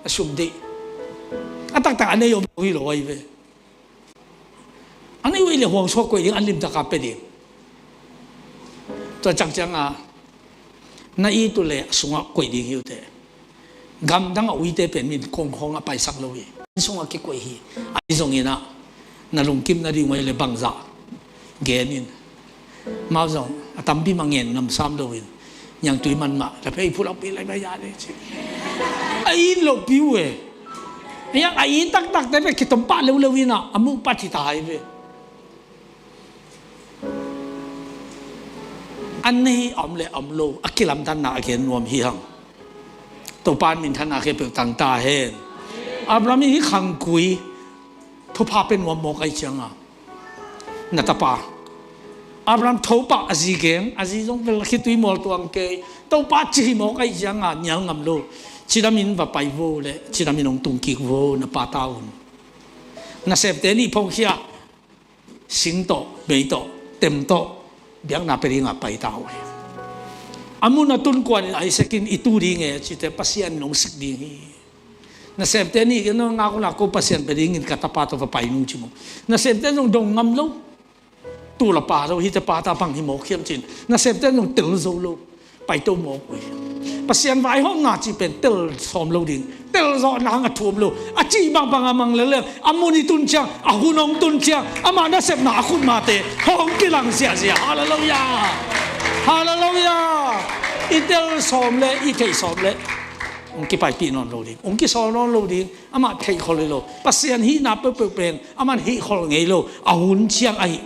A sum deih. A taktak a nei om hi lo ai ve. A nei uh i le huang suak koih ding an limtaka pe ding. Tua cak cianga na it uh le a sungah koih ding hi uh teh. Gamdang a uite pen min kongkhawng a paisak lo hi. Inn sungah kikoih hi. Ahi zongin ah na lungkim nading uh ai le bangzah genin. Mau zong a tampi mah ngen ngam sam loin niangtui man mah la phei phulak pi lai bai ya le ci. A it loh pi uh e. A it taktakte ve kitom pah leuleu inah a muh pat hi ta hi ve. A nei a om le a om lo a kilamdanna a gen nuam hi hang. Topa in minthanna khempeuh tang ta hen. Abraham in hih khangkui thupha pe nuam mawk ai cianga na tapa Abraham thopah a zi geng a zi zong vel khitui mual tuang kei Topa ci hi mawk ai cianga nial ngam lo. Cidamin va pai vo le cidamin hong tungkik vo na pa ta un. Nasemte nih phongkhia sing tawh bei tawh tem tawh biakna pe dinga pai ta uh hi. A mun a tun kuanin Isaac in i tu ding e cite Pasian in hong sik ding hi. Nasemte nih kei no ngak una ko Pasian pe dingin ka tapa tawh va pai nung ci maw? Nasemte zong dong ngam lo. Tul a pa lo hite pa ta bang hi mawk hiam cin nasemte zong tel zo lo. Paito mawk uh hi. Pasian vaihawmna cih pen tel sawm lo ding, tel zawh nang a thuam lo. A cih bangbang a mang leleng a mun i tun ciang a hun hong tun ciang ama nasepna a khutmate hong kilang ziahziah. Halleluiah. Halleluiah. I tel sawm le i theih sawm le hong kipaipih nawn lo ding, hong kisawl nawn lo ding. Amah theihkhol hi lo. Pasian hihna peuhpeuh pen aman hihkhol ngei lo. A hun ciang ahi.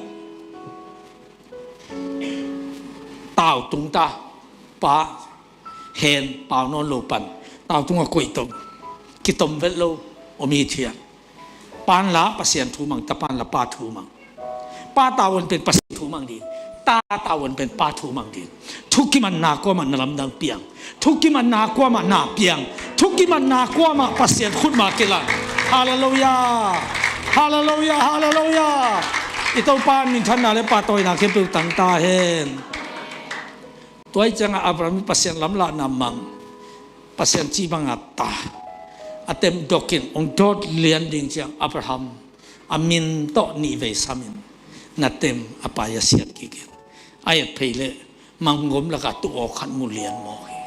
Tautung ta pa hen pau nawn lo pan tautung a koih to kitom vet lo om hi thian. Pan la Pasian thu mang, ta pan la pa thu mang. Pa tavuan pen Pasian thu mang ding. Ta tavuan pen pa thu mang ding. Thukimanna kuamah na lamdang piang. Thukimanna kuamah na piang. Thukimanna kuamah Pasian khutma kilang. Halleluiah. Halleluiah. Halleluiah. I Topa in minthanna le pahtawina khempeuh tang ta hen. Tua i ciangah Abraham in Pasian lamlahna mang. Pasian cih banga ta a tem dokin hong dawt lian ding ciang Abraham a min tawh nihvei samin na tem a pai a siat kikin a et phei leh manggom laka tuh aw khat mu lian mawk hi.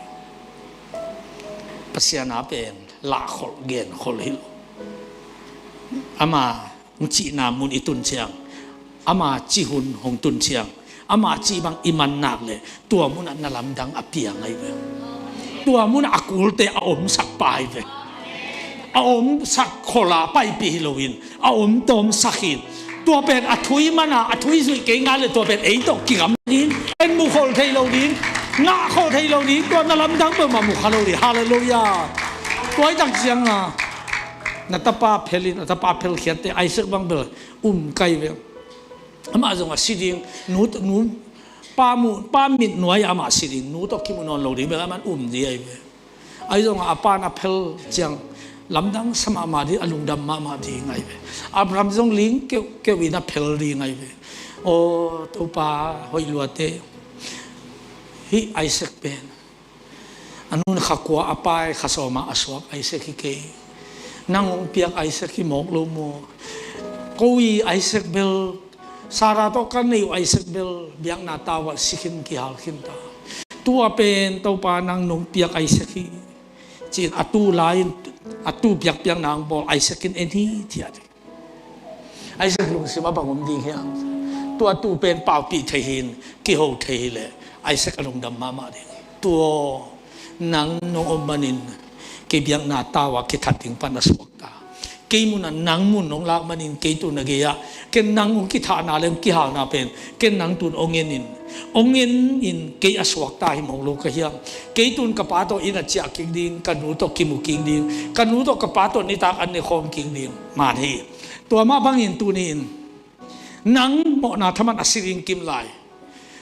Pasian a pen lahkholh genkholh hi lo. Ama hong cihna mun i tun ciang, ama cih hun hong tun ciang, ama cih bang i man nak leh tua munah na lamdang a piang ahi ve. Tua munah a kulte a omsak pa ahi ve. A omsak kholh a paipih hi loin a om tawmsak hi. Tua pen a thui mana a thui zuih kei ngal le tua pen ei tawh kigam ding, en mu khol thei lo ding, ngah khol thei lo ding, tua na lamdang peuhmah mu kha lo ding. Halleluiah. Tua i tak cianga na tapa phelin a tapa phelkhiatte Isaac bang bel um kai ve. Amah zong a si ding nu, nu pa mu, pa mit nuai amah si ding nu tawh kimu nawn lo ding bel aman um ding ahi ve. Ahi zongah a pan a phel ciang lamdang sa mahmah ding, a lungdam mahmah ding ahi ve. Abraham zong ling keuhkeuh in a phel ding ahi ve. Aw Topa hoih luate, hih Isaac pen a nun kha kua a pai kha sawma a suak Isaac hi kei. Nang hong piak Isaac hi mawk lo maw? Ko i Isaac bel Sarah tawh ka neih uh Isaac bel biakna tau ah si khin kihal khin ta. Tua pen Topa nang nong piak Isaac hi, ci-in a tu lai-in a tu piakpiakna hong bawl Isaac in en hi, ci a ci. Isaac lungsim a bang om ding hiam? Tua tu pen paupih thei hi-in kiho thei hileh Isaac a lungdam mahmah ding hi. Tua nang nong om manin kei biakna tau a kithat ding pan a suakta. Kei munah nang mun hong lak manin kei tu na gei-ah ken nang hong kithahna le hong kihalna pen ken nang tun hong en in, hong en in kei a suakta hi mawk lo ka hiam? Kei tun ka pa tawh inn a ciah kik ding, ka nu tawh kimu kik ding, ka nu tawh ka pa tawh nitak an ne khawm kik ding man hi. Tua mah bangin tuni-in nang mawhna thaman a si ding kim lai.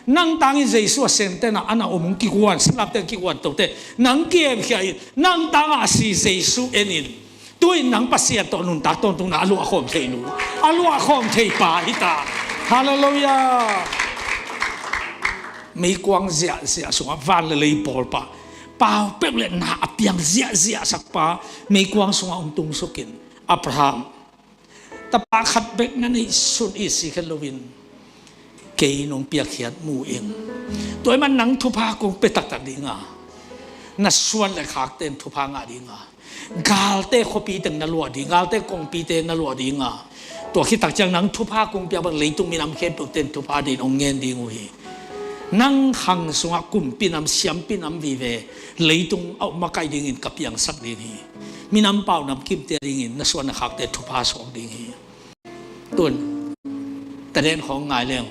Nang tangin Jesu a sentena a na om hong kikuan, silapte kikuan tote nang kiemkhia in, nang tangah a si Jesu en in. Tu-in nang Pasian tawh nuntak tawntungna a luahkhawm thei nu, a luahkhawm thei pa hi ta. Halleluiah. Meikuang ziahziah sungah van le lei pawlpa, pau peuh le na a piang ziahziah sakpa meikuang sungah hong tungsukin Abraham, tapa khat bek na neihsun i si khen loin kei nong piakkhiat mu ing. Tua ahih man nang thupha kong pia taktak dinga, na suan le khakte in thupha ngah dinga, galte khuapi teng na luah ding, galte kongpite na luah dinga, tua khit tak ciang nang thupha kong piak bang leitung minam khempeuhte in thupha dingin hong ngen ding uh hi. Nang khang sungah kumpinam, siampinam vive leitung a om makaih dingin ka piangsak ding hi. Minam pau namkimte a dingin na suan na khakte thupha suak ding hi. Tun taden khawng ngai leng,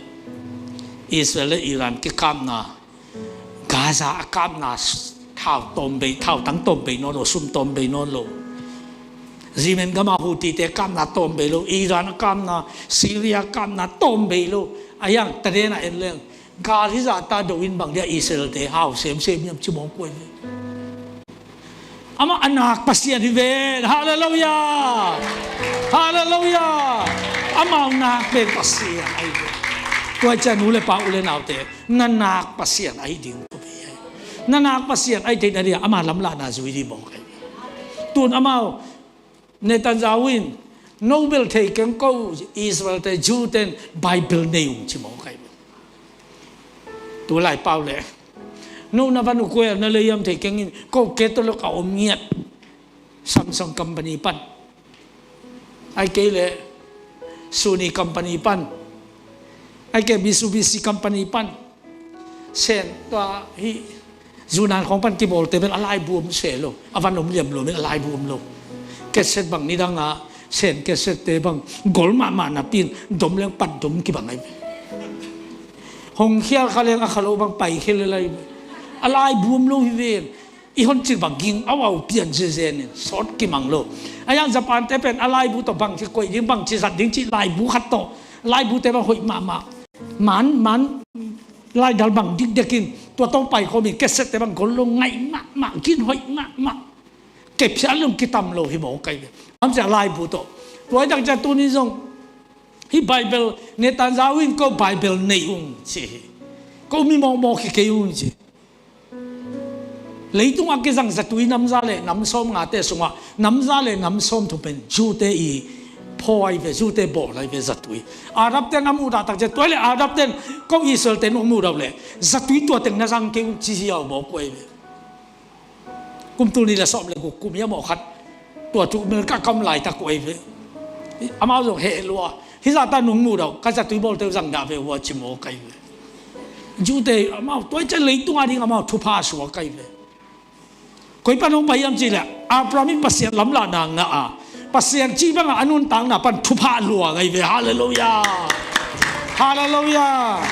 Israel le Iran kikapna, Gaza a kapna, thau tawm bei, thautang tawm bei nawn lo, sum tawm bei nawn lo. Yemen gama Houthi-te kapna tawm bei lo, Iran a kapna, Syria a kapna tawm bei lo. A hiang taden a en leng, gal hizahta do in bang dia Israel-te hau semsem hiam ci mawk uh ahi ve. Amah a nak Pasian hi ve. Halleluiah. Halleluiah. Amau nak pen Pasian ahi ve. Tua ciang nu le pa, u le naute, na nak Pasian ahi ding tua pen ahi. Na nak Pasian ahi theihna dia ama lamlahna zui ding mawk ahi ve. Tun amau Netanyahu in, no bel thei keng, ko Israel-te, Jew-te in Bible nei ung ci mawk ahi ve. Tu lai pau le, no na van uh kua na lei hiam thei keng in, ko Catholic a om ngiat, Samsung company pan, ahih kei le Sony company pan, ahih kei Mitsubishi company pan, Sen tua hih Yunnan khawng pan kibawlte bel a laibu om se lo, a van om liam lo, bel a laibu om lo. Cassette bang nidanga Sen cassette-te bang gol mahmah napi-in dom leng pat dom kibang ahi ve. Hong khial kha leng a kha lo bang pai khia lel ahi ve. A laibu om lo hi ven. I hon cil bang ging au au pian zezen in sawt kimang lo. A hiang Japan-te pen a laibu tawh bangci koih ding, bangci zat ding cih laibu khat tawh, laibute bang hoih mahmah. Man, man, laidal bang dikdekin tua tawh paikhawm in cassette-te bang gol lo, ngaih mahmah, gin hoih mahmah. Kepsiat lung kitam lo hi mawk ahi ve. Amcia laibu tawh. Tua hi tak ciang tuni zong hih Bible, Netanyahu in ko Bible nei ung ci hi. Ko mi mawkmawk hi kei ung ci. Leitung a kizang zatui namza le namsawm ngate sungah namza le namsawm thum pen Jew-te i phaw ahi ve, Jew-te bawl ahi ve zatui. Arab-te na muhdah tak ciang, tua le Arab-te ko Israel-te nong muhdah le zatui tua teng na zang kei un ci hi a mawk uh ahi ve. Kum tul nih le sawm le guk kum hi a mawk khat. Tua thu America kam laitak uh ahi ve. Amau zong heh lua. Hizahta nong muhdah, ka zatui bawlte uh zang dah ve uh a ci mawk ahi ve. Jew-te amau tua hi ciang leitunga ding amau thupha suak ahi ve. Koi pan hong pai hiam cih leh Abraham in Pasian lamlahna ngah a, Pasian cih bangah a nuntakna pan thupha lua ahi ve. Halleluiah. Halleluiah.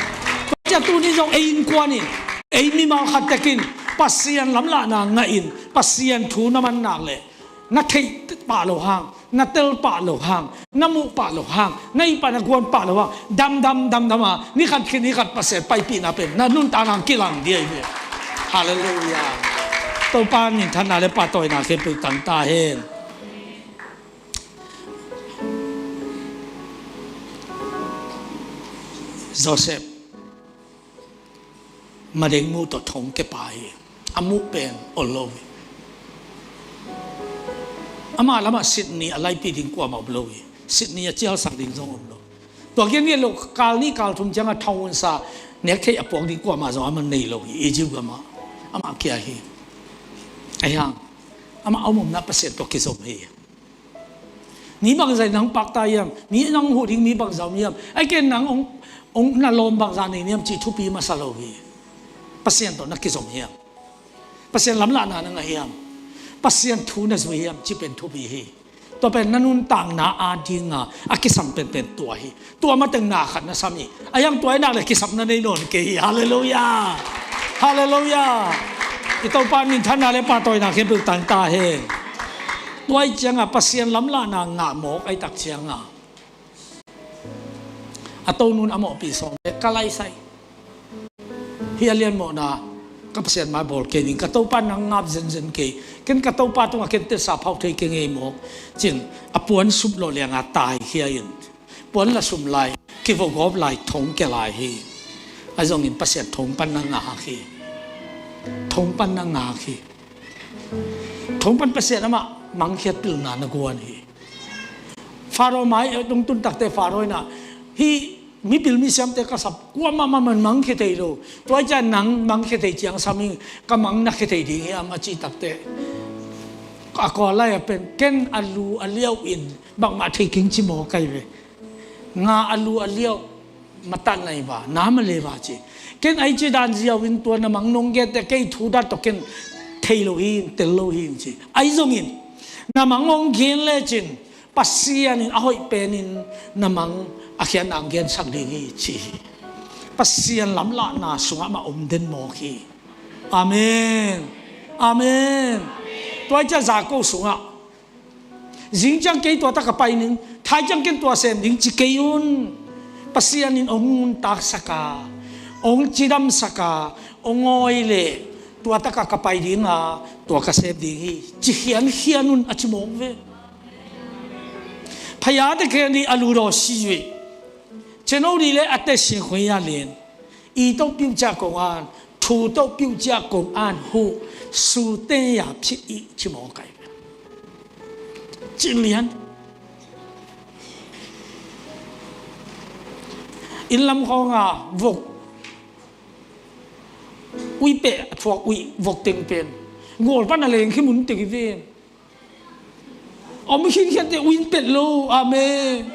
Tua ciang tuni zong ei innkuan in, ei mimal khat tekin Pasian lamlahna ngah in Pasian thu na man nak leh na theih pah loh hang, na tel pah loh hang, na muh pah loh hang, na hih pah na guan pah loh hang, damdam damdam a ni khat khit ni khat Pasian paipihna pen na nuntakna hang kilang ding ahi ve. Halleluiah. Topa minthanna le pahtawina khempeuh tang ta hen. Joseph madeng muh tawh thong kepa hi. A muh pen ol lo hi. Ama lamah Sydney a laipih ding kuamah om lo hi. Sydney a cialsak ding zong om lo. Tua kian ngiat lo, kal nih kal thum ciangah thaunsa nek theih a puak ding kuamah zong amah nei lo hi. Egypt gamah amah kia hi. Ahi hang amah a om omna Pasian tawh kizom hi. Mi bangzah in nang pakta hiam? Mi nang huh ding mi bangzah om hiam? Ai ken nang hong, hong na lawm bangzah nei niam cih thupi masa lo hi. Pasian tawh na kizom hiam? Pasian lamlahna na ngah hiam? Pasian thu na zui hiam cih pen thupi hi. Tua pen na nuntakna adinga a kisam penpen tua hi. Tua mateng na khat na sam hi. A hiang tua hi nak le kisam na nei nawn kei hi. Halleluiah. Halleluiah. I Topa minthanna le pahtawina khempeuh tang ta hen. Tua hi cianga Pasian lamlahna ngah mawk ahi tak cianga a tonun a mawhpi sawm le ka laisai. Hih a lianmawhna ka Pasian mai bawl kei ning, ka Topa nang ngap zenzen kei. Ken ka Topa tungah ken tetsa phauh thei kei ngei mawk. Cin a puan sup lawh lianga taikhia in puan la sum lai, kivogawp lai, thong kia lai hi. A zongin Pasian thong pan na ngak hi. Thong pan na ngak hi. Thong pan Pasian amah mangkhiat pilna na guan hi. Faro mai, eh, tung tun takte Faro inah hih mipil misiamte ka sap kuamah mah man mangkhia thei lo. Tua hi ciah nang mangkhia thei ciang sam ing, ka mang na khia thei ding hiam a cih takte a kawlai a pen ken a lu a liau in bangmah thei keng ci maw kai ve. Nga a lu a liau matan nai ba na ma le ba ci. Ken ai ci dan ziau in tua na mang nong gente kei thu dat tawh ken thei lo hi, tel lo hi ci. Ai zongin na mang hong gen lecin Pasian in a hoih penin na mang a khiatna ang gensak ding hi ci hi. Pasian lamlahna sungah mah om den mawk hi. Amen. Amen. Tua hi ciah Jakob sungah zing ciang kei tua tak a pai ning, thai ciang ken tua sem ding ci kei un. Pasian in ong nuntaksaka, ong cidamsaka, ong awi le tua taka ka pai dinga tua ka sem ding hi ci khiankhian un a ci mawk ve. Phayate khen dih a ludaw si zuih. Ceno dih le a te singkhui a lin. I to piu cia kong an, thu to piu cia kong an hu, su te ya phi i ci mawk ai. Ci lian. Inn lam khawnga vok ui peh a thuak ui vok teng pen gual pan a leng khi mun teng i ven. Om khinkhiante ui in pet lo. Amen.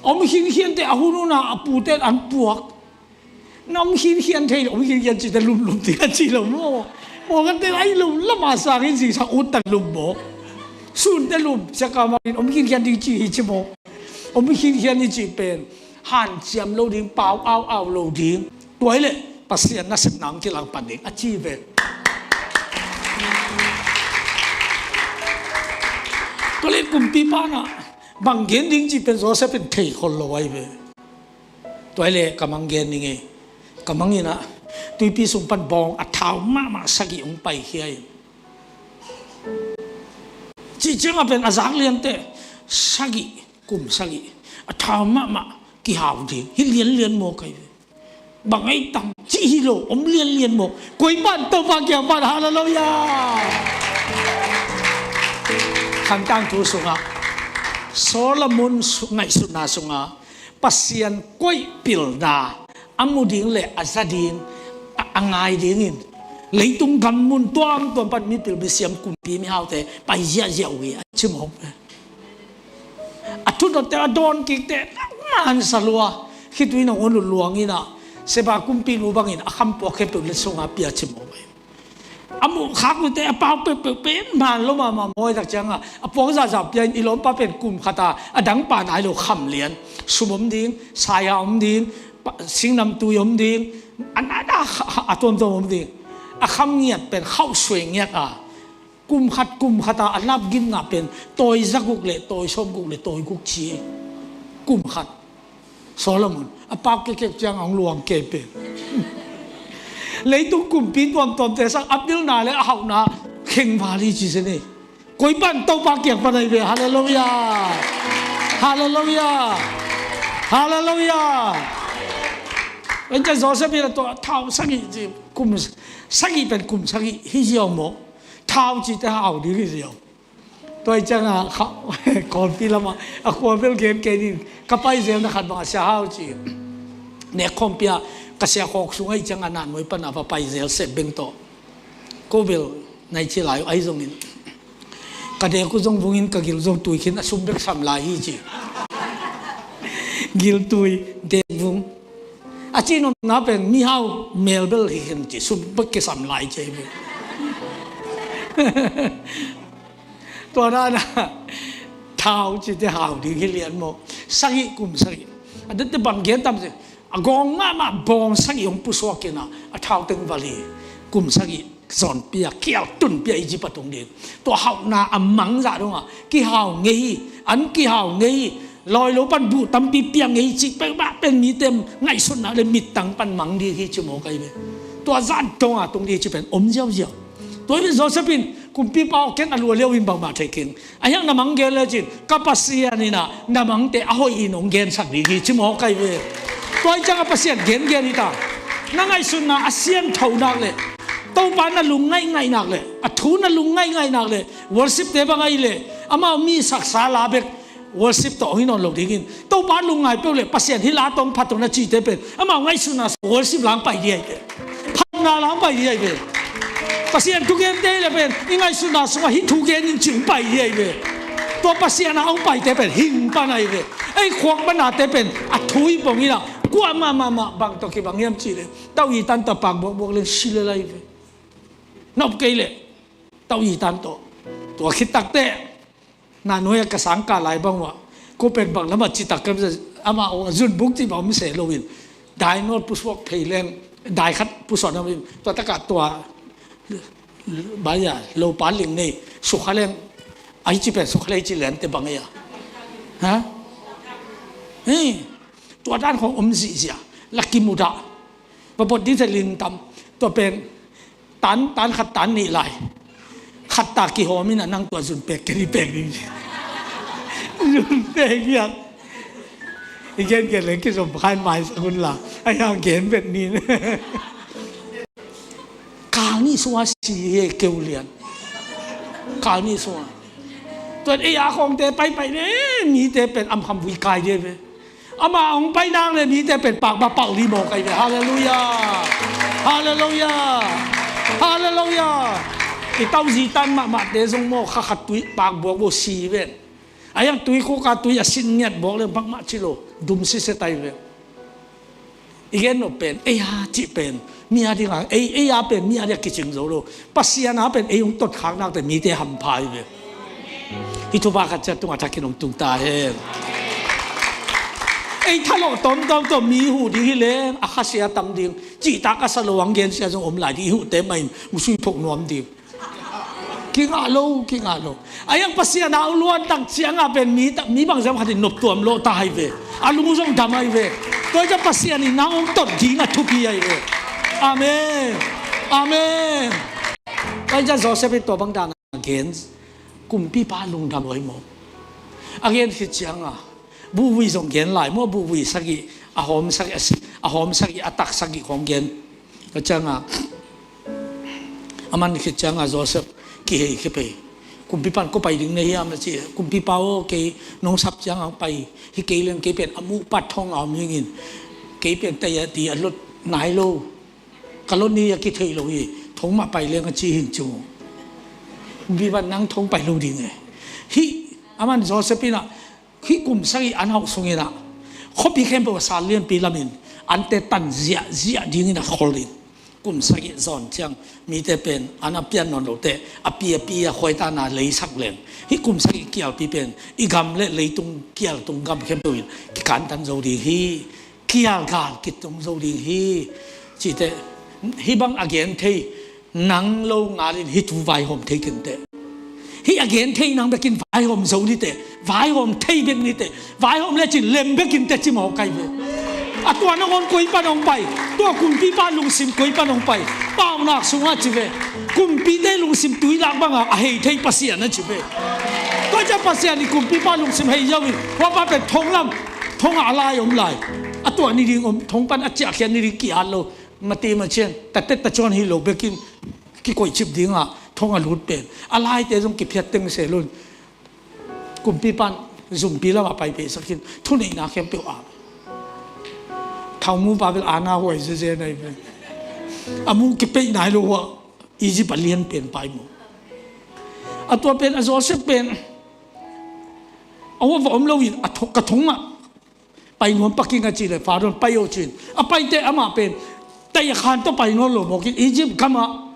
Om khinkhiante a hun huna a pute an puak. Na om khinkhian thei lo, om khinkhian cite lumlum ti a ci lo maw? Maw kan te ai lo lama sangin zingsak ut ta lum maw? Sunte lum siaka makin om khinkhian ding ci hi ci maw? Om khinkhian i ci pen hanciam lo ding, pau au au lo ding. Tua hi leh Pasian nasepna hong kilangpan ding a ci ve. Tua leh kumpipa na bang gen ding ci pen Joseph in thei khol lo ai ve. Tua hi leh ka mang gen ning ei. Ka mang inah tuipi sung pan bawng a thau mahmah sagih hong paikhia in. Cih ciangah pen a zak liante sagih, kum sagih a thau mahmah kihau ding hi lianlian maw kai ve. Bang ei tam cih hi lo, om lianlian maw. Koi pan Topa kiang pan, halleluiah. Khantang thu sungah Solomon su- ngaihsutna sungah Pasian koih pilna a mu ding le a za ding a, a ngai dingin leitung gam mun tuamtuam pan mipil misiam kumpi mihaute pai ziahziah uh hi a ci mawk ve. A thudawtte a dawn kikte nangman sa lua khitui nang on lutluang inah Seba kumpinu bangin a khampuak khempeuh le sunga pia ci mawk ve. A muh khak lute a pau peuhpeuh pen man lo mahmah mawi tak cianga a puang zahzah pia in i lawmpa pen kum khata a dangpa nai lo kham lian, sum om ding, saya om ding, singnam tui om ding, a nada a tuamtuam om ding. A kham ngiat pen khauh suai ngiat a kum khat kum khata a lap gimna pen tawi zaguk le tawi sawmguk le tawi guk ci. Kum khat Solomon a pau kekek ciang a hong luang kei pen leitung kumpi tuamtuamte sang a pilna le a hauhna khengval hi ci se nei. Koi pan Topa kiang pan ai ve. Halleluiah. Halleluiah. Halleluiah. Tua ciang Joseph in a tua thau sagih ci kum sagih pen kum sagih hi ziau maw? Thau cite hau ding hi ziau. Tua hi cianga kawlpi lamah a khuavel gen kei nin ka pai zelna khat bang a sia hau ci. Nek khawmpi ah Ka sia khawk sung ahih ciangah Nahnuai pan a va pai zel sep beng tawh. Ko bel nai ci lai uh ahi zongin ka dek uh zong vungin ka gil zong tui khin a sum bek sam lai hi ci. Gil tui dek vung. A cih nopna pen mihau mel bel hi khin ci, sum bek kisam lai ci hi bel. Tua na na thau cite hau ding hi lian maw. Sagih kum sagih. A dette bang gen tam ci. A gawng mahmah bawng sagih hong pusuak kina a thau teng vali kum sagih zawn pia kial tun pia Egypt a tung ding. Tua hauhna a mang zah dongah kihau ngei hi. An kihau ngei hi. Lawi lo pan buh tampi pia ngei hi cih peuhmah pen mite ngaihsutna le mittang pan mang ding hi ci maw kai ve. Tua zah dongah tung ding hi ci pen om ziauziau. Tua hi Joseph in kumpipa aw ken a lua lio in bangmah thei keng. A hiang na mang gen lecin ka Pasian inah na mangte a hoih in hong gensak ding hi ci maw kai ve. Tua hi ciangah Pasian gengen hi ta. Na ngaihsutna a siangtho nak le Topa na lungngaih ngaih nak le a thu na lungngaih ngaih nak le worship te bang ahi le amau mi saksa la bek worship tawh hong hi nawn lo dingin Topa lungngai peuh le Pasian hi la tawh hong phat tawh na cihte pen amau ngaihsutna worship lang pai dih ahi pen phatna lang pai dih ahi pen Pasian thugente hi le pen i ngaihsutna sungah hih thugen in cih hong pai dih ahi pen tua Pasian a hong paite pen hing pan ahi pen ei khuak panate pen a thu hi pong inah kuamah mahmah bang tawh kibang hiam cih le tauh i tan tawh pak buakbuak le si le lai pen nop kei le tauh i tan tawh tua khit takteh Nahnuai a ka sangkah lai bang uh ah ko pen bang lamah citak ka amah uh a zunbuk cih bang om seh loin dai nawl pusuak phei leng dai khat pusuak na in tua takah tua baya lopa ling nei sukha leng ahi ci pen sukha lei ci lente bang ei a ha tua dan khong om zihziah la kimudah va bot ding cia ling tam tua pen Tan, tan khat tan nih lai. Khat ta kihawm in a nang tua zun pek kei pek ding. Zun pek hiak. I gen gen leng kizom khain maisak hun la. A hiang gen bet nin. Kal nih sua si he keu lian. Kal nih sua. Tuan ei a khawngte paipai le mite pen amkham vui kai de ve. Amah hong pai nang le mite pen pakbak pau li mawk ahi ve. Halleluiah. Halleluiah. Halleluiah. I tauzi tan mahmahte zong maw kha khat tui pakbuak bo si ven. A hiang tui khuka tui a sin ngiat buak le bangmah ci lo dum siset ahi ve. I gen nop pen ei a cih pen mi a dingah ei ei a pen mi a dingah kicing zo lo. Pasian a pen ei hong totkhaknakte mite hampha hi ve. Hih thupha khat ciat tungah thakin hong tung ta hen. Ei thalawh tawmtawm tawh mi huh ding hi leng a khasia tam ding. Cihtak a sa lo ang gensia zong om lai ding i huhte mahin usui phok nuam ding. Kingah lo kingah lo. A hiang Pasian a hong luantak ciangah pen mi bangzah khatin noptuam lawh ta ahi ve. A lung zong dam ahi ve. Tua hi ciah Pasian in nang hong tot ding a thupi ahi ve. Amen. Amen. Tua hi ciah Joseph in tua bang dan a gen kumpipa lungdam lo hi maw? A gen khit ciangah buhvui zong gen lai maw? Buhvui sagih a hawm sagih a hawm sagih a tak sagih khawng gen. Tua ciangah a man khit ciangah Joseph kihei khia pei. Kumpipa in ko pai ding na hiam a ci. Kumpipa aw kei nong sap ciangah pai hi kei leng kei pen a muhpat thong a om hingin kei pen tei a ti a lot nai lo. Ka lot ni a kithei lo hi. Thong mah pai leng a ci hing ci mu. Kumpipa in nang thong pai lo ding e. Hih a man Joseph inah hih kum sagih an hauh sunginah khuapi khempeuh a sal lianpi lamin ante tan ziahziah dingin a khol in kum sagih zawn ciang mite pen an a pian nawn lote a pi a pi a khuaitana leisak leng hih kum sagih kialpi pen i gam le leitung kialtung gam khempeuh in kikantan zo ding hi. Kialgal kitung zo ding hi. Cihte hih bang a gen thei nang lo ngalin hih thu vaihawm thei kinteh. Hih a gen thei nang bekin vaihawm zo niteh. Vaihawm thei bek niteh. Vaihawm lecin lem bekin teh ci mawk kai ve. A tua nangawn koi pan hong pai. Tua kumpipa lungsim koi pan hong pai. Paunak sungah ci ve. Kumpite lungsim tuilak bangah a hei thei Pasian a ci ve. Tua ciah Pasian i kumpipa lungsim hei zoin huapa pen thonglam thongah a lai om lai. A tuah ni ding om thong pan a ciahkhiat ni ding ki-at lo. Mati macian tatet tacuan hi lo bekin kikoihcip dingah thong a lut pen a laite zong kiphiat teng selun kumpipan zumpi lamah paipehsakin thuneihna khempeuh a Thong mupa bel ana huai zeze nai ve. A mu kipeih nai lo hua. Egypt a lian pen pai mu. A tua pen a Joseph pen a hua va om lo in a thong, ka thong mah pai nuam paking a ci le Pharaoh pai o cin. A paite amah pen tai a khan tawh pai nawn lo mawkin Egypt gamah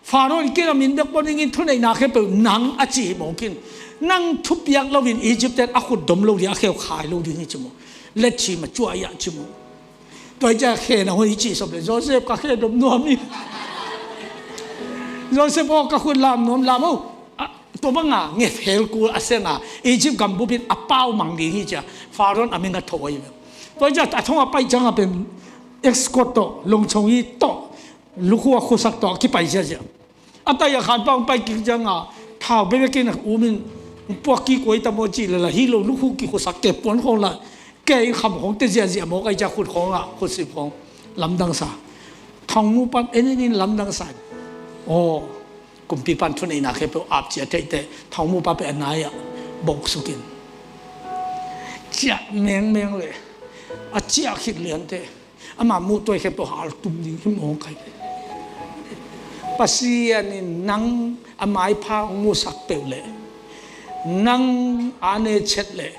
Pharaoh in kei a min bek pawh ningin thuneihna khempeuh nang a ci hi mawkin. Nang thupiak loin Egypt ten a khut dom lo ding a kheu khai lo ding hi ci maw. Let ci ma cuah iah ci maw. Tua hi ciah khen a hoi cih sop le Joseph ka khen dom nuam hi. Joseph aw ka khut lam nuam lam o. Tua banga ngef hel kul a sena Egypt gambup in a pau mang ding hi cia Pharaoh a min a tho ahi ve. Tua hi cia a thong a pai cianga pen escort tawh longchong hi tawh lukhu a khusak tawh a kipai ziazia. A tai a khan pang pai kik cianga thau bebekin a umin puak kikuai tamaw cih lala hi lo lukhu kikhusak ke puan khong la ke in kham khong te ziazia mawk ahi cia khut khong ah khut sip khong lamdang sa. Thong mu pan en in lamdang sa. Aw. Kumpipan thuneihna khempeuh ap ciah theihte thong mupa peh a nai-ah boksukin ciah mengmeng le a ciah khit liante ama muhtuai khempeuh haltum ding hi mawk ahi. Pasian in nang a maipha hong musak peuh le nang a nechet le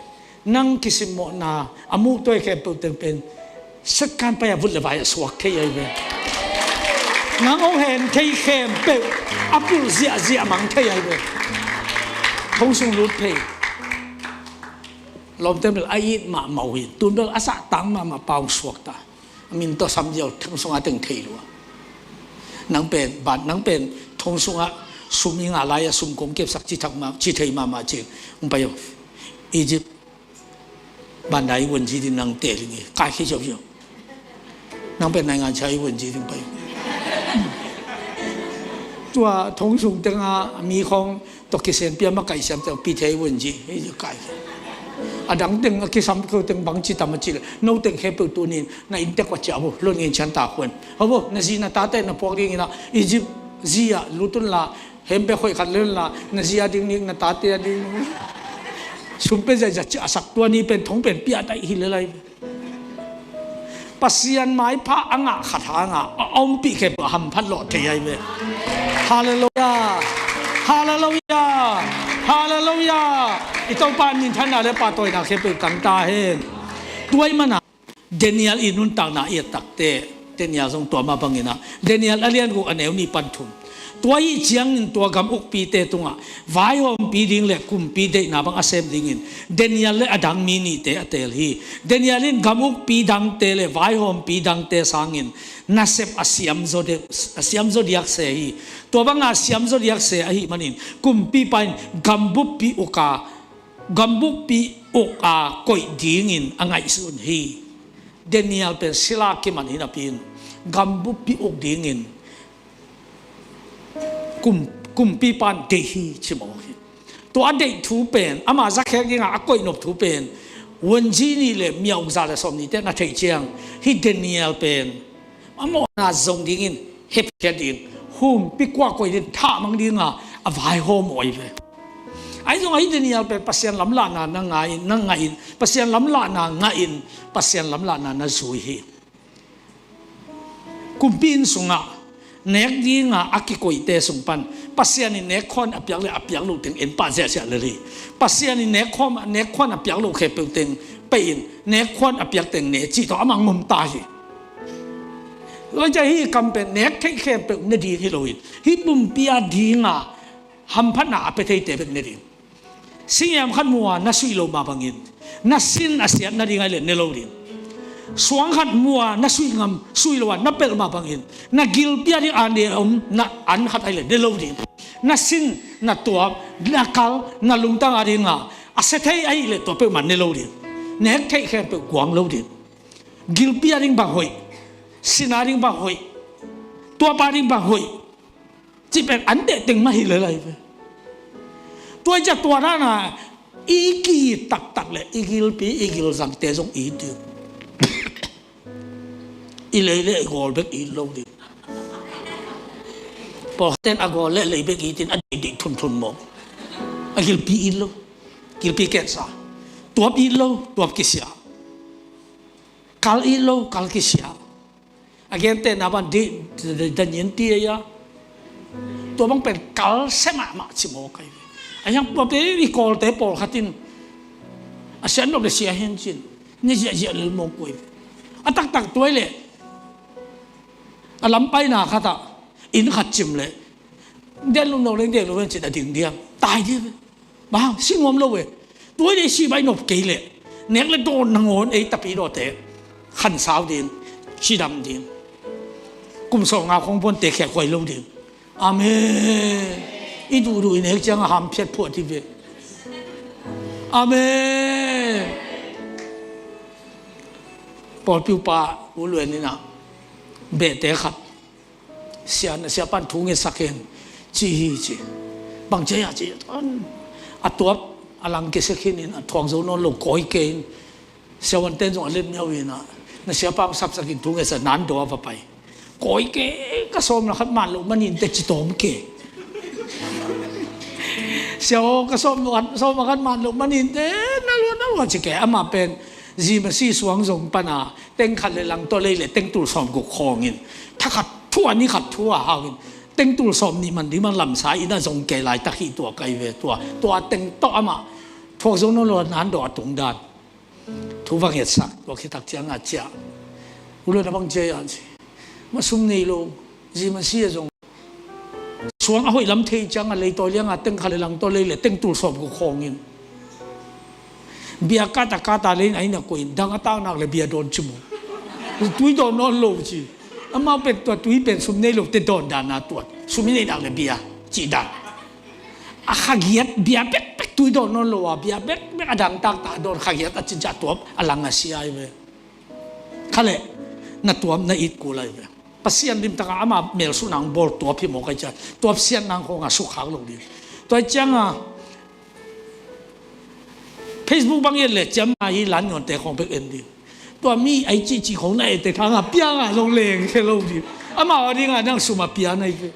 nang kisimmawhna a muhtuai khempeuh teng pen setkan pai a vut le vai a suak thei ahi ve. Nang hong hen thei khempeuh a pulh ziahziah mang thei ahi ve. Thong sung lut phei. Lawmte bel a it mahmah uh hi. Tun bel a sahtang mahmah pa hong suak ta. A min tawh samziau thong sung a teng thei lua. Nang pen ban nang pen thong sungah sum i ngah lai-ah sum kong kepsak ci thak ma ci thei mahmah cin hong pai uh. Egypt bandai wunzi ding nang teling hi kai khi ziauziau. Nang pen naingan cia i wunzi ding pai uh. Tua thong sung tenga mi khong tawh kisen pia makaih siam teng pithei wunzi hei kai. A dang teng a kisam keu teng bang ci tam a ci le no teng khempeuh tunin na inntek wa ciah uh lon ngin cian ta khuan ho bo na zi na tate na puak dingin ah Egypt zi ah lutun la hempe khoih khat len la na zi a ding nik na tate a ding sumpe zai za ciah a sak tua ni pen thong pen pia dai hi le lai. Pasian maipha a ngah khat hangah a ompih khempeuh a hamphat lawh thei ahi ve. Halleluiah. Halleluiah. Halleluiah. I Topa minthanna le pahtawina khempeuh tang ta hen. Tuai mana Daniel i nuntakna i a takte Daniel zong tua mah banginah Daniel a lian guk a neu nih pan thum. Tua ahi ciangin tua gam ukpite tungah vaihawmpi ding le kumpi deihna bang a sem dingin Daniel le a dang mi nihte a teel hi. Daniel in gam ukpi dangte le vaihawmpi dangte sangin nasep a siamzaw de-, a siamzaw diakse hi. Tua banga siamzaw diakse ahi manin kumpipa in gambuppi uka, gambuppi uka koih dingin a ngaihsun hi. Daniel pen sila kiman hi napi in gambuppi uk dingin kum, kumpipan deih hi ci mawk hi. Tua a deih thu pen ama zakhek dingah a koihnop thu pen wunzi nih le mya ukza le sawm nihte na theih ciang hi Daniel pen a mawhna zong dingin hepkhiat ding humpi kuah koih ding thahmang dinga a vaihawm awi ve. Ahi zong ahi Daniel pen Pasian lamlahna na ngahin na ngahin Pasian lamlahna ngahin Pasian lamlahna na zui hi. Kumpi inn sungah nek dinga a kikoihte sung pan Pasian in nek khuan a piak le a piak lo teng en pah ziahziah lel hi. Pasian in nek khuan, nek khuan a piak lo khempeuh teng pei in nek khuan a piak teng ne cih tawh amah ngom ta hi. Loi cia hi kam pen nek theih khempeuh ne ding hi lo in hi pumpi a dinga hamphatna a pia theite bek ne ding. Singem khat mua na suih lo mah bangin na sin a siat nading ahi le ne lo ding. Suang khat mua na suih ngam suih lo a na pelh mah bangin na gilpi a ding a ne om na an khat ahi le ne lo ding. Na sin na tuap na kal na lungtang a dinga a sia thei ahi le tua peuhmah ne lo ding. Nek theih khempeuh guang lo ding. Gilpi a ding bang hoih, sin a ding bang hoih, tuap a ding bang hoih. Cih pen an teh teng mah hi lel ahi ve. Tua i ciah tua dana i ki taktak le i gilpi i gilzangte zong i it ding. I lei le i gawl bek i it lo ding. Pawlkhatten a gawl le lei bek i it in a deihdeih thunthun mawk. A gilpi i it lo. Gilpi kensa. Tuap i it lo. Tuap kisia. Kal it lo, kal kisia. A gentehna bang di, di, di, di nyin ti a. Tua bang pen kal sia mahmah ci mawk ahi ve. A hiang puate i Kawlte pawlkhat in a sia nop le sia hen cin. Ni ziahziah lel mawk uh ahi ve. A taktak tua i leh a lam paina khatah inn khat cim leh den lum no leng den lum hen cin a ding diam. Tai diam ve. Bang, si nuam lo ve. Tua i leh si bai nop kei leh nek le dawn nangawn ei tapi dawte khansau ding, cidam ding. Kum sawmnga khong puan te khek huai lo ding. Amen. I duhduh i nek ciang a ham phiat phuah ti ve. Amen. Pawlpi upa U Luen in a behte khat sia, na siapan thu ngetsak hen ci hi ci. Bang cia ya ci. A tuap a lang kisia khin in a thuak zo nawn lo kawi kei in. Siavuanten zong a let miau in a, na siapa sapsak in thu ngetsak nan daw a va pai. Kawi kei, ka sawm la khat man lo manin te ci tawm kei. Sia aw, ka sawm la khat, sawm la khat man lo manin te na lua na lua ci kei. Amah pen zi masi suang zong pana teng khat le lang tua lei le teng tul sawm guk khawngin, tha khat thu a ni khat thu a hauin, teng tul sawm nih man ding bang lamsa in a zong kei laitak hi tua kai ve tua. Tua teng tawh amah thuak zo nawn lo nan daw a tung dan. Thu va ngetsak, tua khit tak ciang a ciah. U Luen a bang cia ya ci. Ma sum nei lo, zi masi a zong suang a hoih lam thei ciang a leitawi liang a teng khat le lang tua lei le teng tul sawm guk khawngin. Bia kata kata lei in a inn a koih in dang a tak nak le bia dawn ci mu. Tui dawn nawn lo ci. Amau pen tua tui pen sum nei lo te dawn dan a tuat. Sum i neih nak le bia ci dan. A khagiat bia bekbek tui dawn nawn lo a, bia bekbek a dang taktak dawn khagiat a cincah tuap a lang a sia ahi ve. Kha leh na tuam na it kul ahi ve. Pasian limtaka ama mel suhnang bawl tuap hi mawk ahi ciah, tuap siatnang khawngah sukkhak lo ding. Tua ahi cianga Facebook bang et leh ciamma hi lan nionte khawng bek en ding. Tua mi ai cihcih khawng na ete khangah piangah zong leng khe lo ding. Amau a dingah nang sum a pian ahi ve.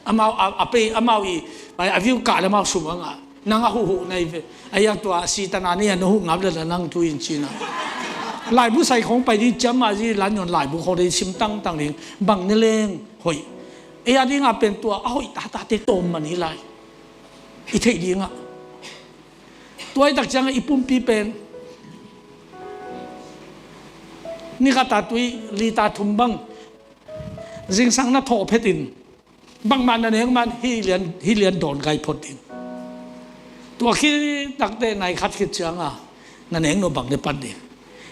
Amau a, a pei, amau i, a view kah le amau sum a ngah. Nang a huhhuh na hi ve. A hiang tua Sitana ni a na huh ngap le la nang tu in cina. Laibu sai khawng pai ding ciamma zi lan nyon laibu khawng ding sim tangtang ding. Bang ne leng hoih. Ei a dingah pen tua a hoih tatate tawm man hi lai. I theih dingah. Tua i tak ciangah i pumpi pen ni khat a tui lita thum bang zingsang na thawh phetin bangmah na nek man hih lian, hih lian dawn gai phot ding. Tua khit takte nai khat khit cianga na nek no bang ne pan ding.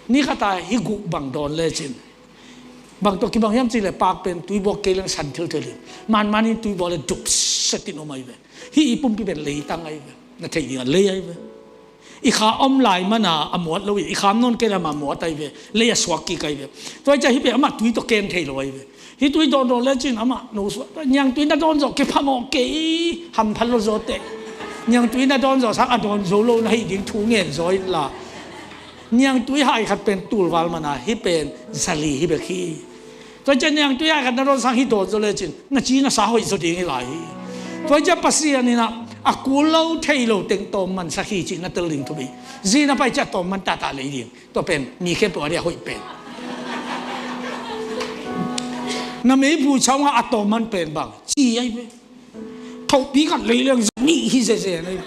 Ni khata hih guk bang dawn lecin bang tua kibang hiam cih le pak pen tuibuak kei leng san thilthil in manman in tuibuak le dup setin om ahi ve. Hih i pumpi pen leitang ahi ve. Na theih dingah lei ahi ve. I kha om lai mana a muat lo hi, i kham nawn kei lama muat ahi ve, lei a suak kik ahi ve. Tua hi ciah hih pen amah tui tawh ken thei lo ahi ve. Hih tui dawn dawn lecin amah no suak niangtui na dawn zawh kiphamawh kei, hampha lo zawteh. Niangtui na dawn zawh sang a dawn zo lo na hih ding thu ngen zaw inla. Niangtui hai khat pen tulval mana hih pen zali hi bek hi. Tua ciah niangtui a khat na dawn sang hi dawn zaw lecin na ci na sa hoih zaw ding hi lai hi. Tua ciah Pasian inah a kul lo thei lo teng tawm mansak hi cih na tel ding thupi. Zi na pai ciah tawm man tata lei ding. Tua pen mi khempeuh a dia hoih pen. Na meiphu chaungah a tawm man pen bang ci ahi ve. Thohpi khat lei leng nih hi zeze na hi.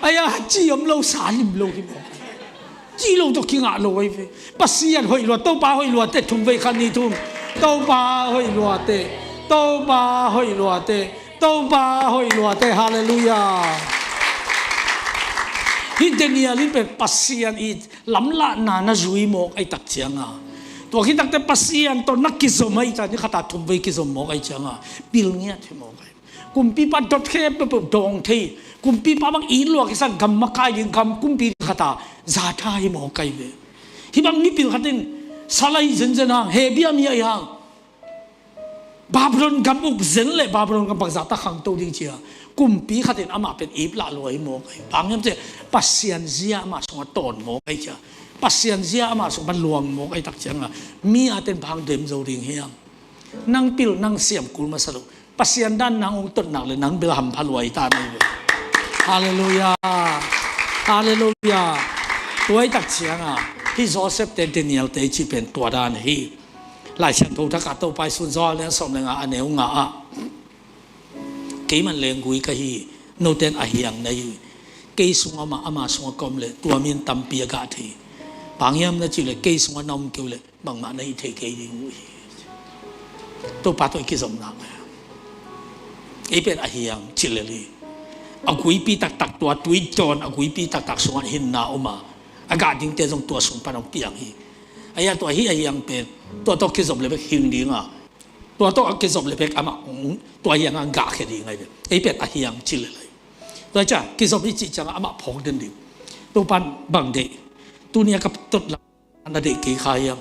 Aia ci om lo sa lim lo hi maw. Ci lo tawh kingah lo ahi ve. Pasian hoih lua, Topa hoih lua te thum vei khat ni thum. Topa hoih lua te. Topa hoih lua te. Topa hoih lua te. Halleluiah. Hih Daniel in pen Pasian i lamlahna na zui mawk ahi tak cianga tua khit takte Pasian tawh na kizom ahi cianga ni khata thum vei kizom mawk ahi cianga pil ngiat hi mawk ahi. Kumpipa dot khe peuhpeuh dawng thei. Kumpipa bang it lua kisan gam makai ding gam kumpi ding khata zatha hi mawk ahi ve. Hih bang mipil khatin sala hi zenzen hang, Hebia mi ahi hang. Babylon gam uk zen le Babylon gam bangzah tak khangto ding cia kumpi khatin amah pen ip lah lua hi mawk ahi. Bang hiam cia Pasian zia amah sungah tawn mawk ahi cia. Pasian zia amah sungah luang mawk ahi tak cianga mi a ten bang dem zo ding hiam. Nang pil nang siam kul masa lo. Pasian dan nang ong totnak le nang bil hampha luai ta na hi ve. Halleluiah. Halleluiah. Tuai tak cianga Hih Joseph te, Daniel te i cih pen tua dan hi. Lai Siangtho thak ah Topa i sun Johan lian sawm le nga a neu nga ah, "Keiman lenggui ka hi, noten a hiang na hi. Kei sungah mah, ama sungah ka om leh tua mi in tampi a gah thei. Bang hiam na cih leh kei sungah na om kei uh leh bangmah na hih thei kei ding uh hi." Topa tawh i kizom nak leh ei pen a hiang cih lel hi. A guipi taktak, tua tuidawn a guipi taktak sungah hinna om a, a gah dingte zong tua sung pan hong piang hi. Ahi a, tua hih a hiang pen tua tawh kizop leh bek hing ding a, tua tawh a kizop leh bek amah hong, tua hiang a gahkhia ding ahi ve. Ei pen a hiang cih lel hi. Tua ciang kizop i cih ciangah amah phawk den ding. Topa'n bang deih? Tuni a ka tot lam na deih kei kha hiam?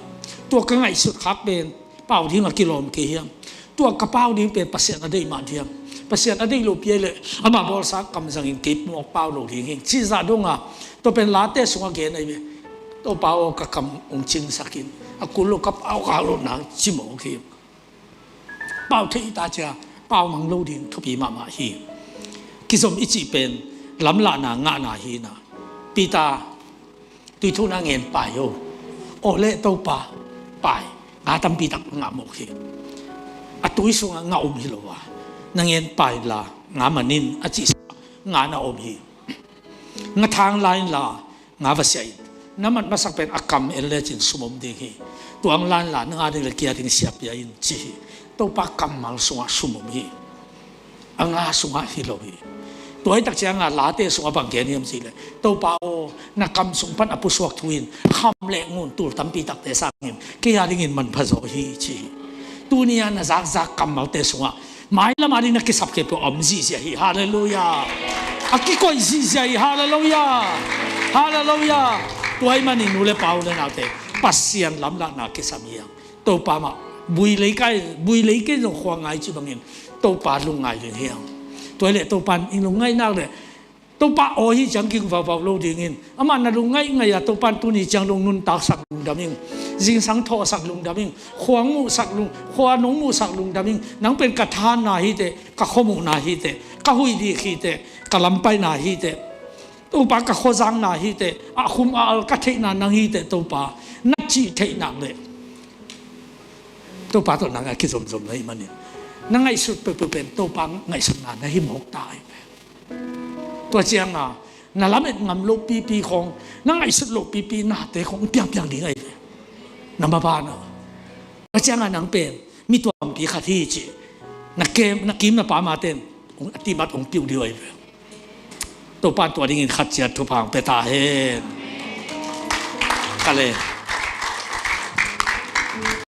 Tua ka ngaihsut khak pen pau ding a kilawm kei hiam? Tua ka pau ding pen Pasian a deih mah diam? Pasian a deih lopi ahih leh ama bawlsa kam zangin kei mawk pau lo ding hi, cih zah dong a, tua pen Late sungah gen ahi ve. "Topa aw, ka kam hong cingsak in, a kul lo ka pau khak loh nang," ci mawk hi. Pau thei ta cia, pau mang lo ding thupi mahmah hi. Kizom i cih pen lamlahna ngahna hi na. Peter, "Tui thu na ngen pai o." "Aw leh Topa, pai. Nga tampi tak ngah mawk hi. A tui sungah nga om hi lo a, na ngen pai inla nga man in," a cih sungah nga na om hi. "Nga thang la inla nga va siah in. Na mat masak pen a kam en lecin sum om ding hi. Tuang la inla na nga ding leh kei a ding siah pia in," ci hi. Topa kammal sungah sum om hi. A nga sungah hi lo hi. Tua hi tak ciangah Late sungah bang gen hiam cih leh, "Topa aw, na kam sung pan a pusuak thu in kham leh ngun tul tampi takte sangin kei a dingin manpha zaw hi," ci hi. Tuni-a na zakzak kammalte sungah mailam a ding na kisap khempeuh a om zihziah hi. Halleluiah. A kikoih zihziah hi. Halleluiah. Halleluiah. Tua ahih manin nu le pa, u le naute, Pasian lamlahna kisam hi hang. Topa mah, builei kai, builei kei zong khua ngai cih bangin Topa lungngai ding hi hang. Tua ahih leh Topa'n i lungngaih nak leh Topa aw hi ciang ging vauvau lo dingin, amah na lungngaih ngaih a, Topa'n tuni ciang dong nuntaksak lungdam ing, zingsang thawhsak lungdam ing, khua muhsak lung, khua nong muhsak lungdam ing. Nang pen ka thahatna hi teh, ka khuamuhna hi teh, ka huih dik hi teh, ka lampaina hi teh, Topa, ka khuazakna hi teh, a khum a al ka theihna nang hi teh, Topa, na cih theih nak leh Topa tawh nang a kizomzom na hih manin, na ngaihsut peuhpeuh pen Topa ngaihsutna na hi mawk ta hi. Tua ciangah na lamet ngam loh pipi khawng, na ngaihsut loh pipi nate khawng piangpiang ding ahi ve. Na maban ah. Tua ciangah nang pen mi tuampi khat hi cih na kem, na kim na pam a ten a timat hong piu ding ahi ve. Topa tua dingin khat ciat thupha hong pia ta hen. Ka le.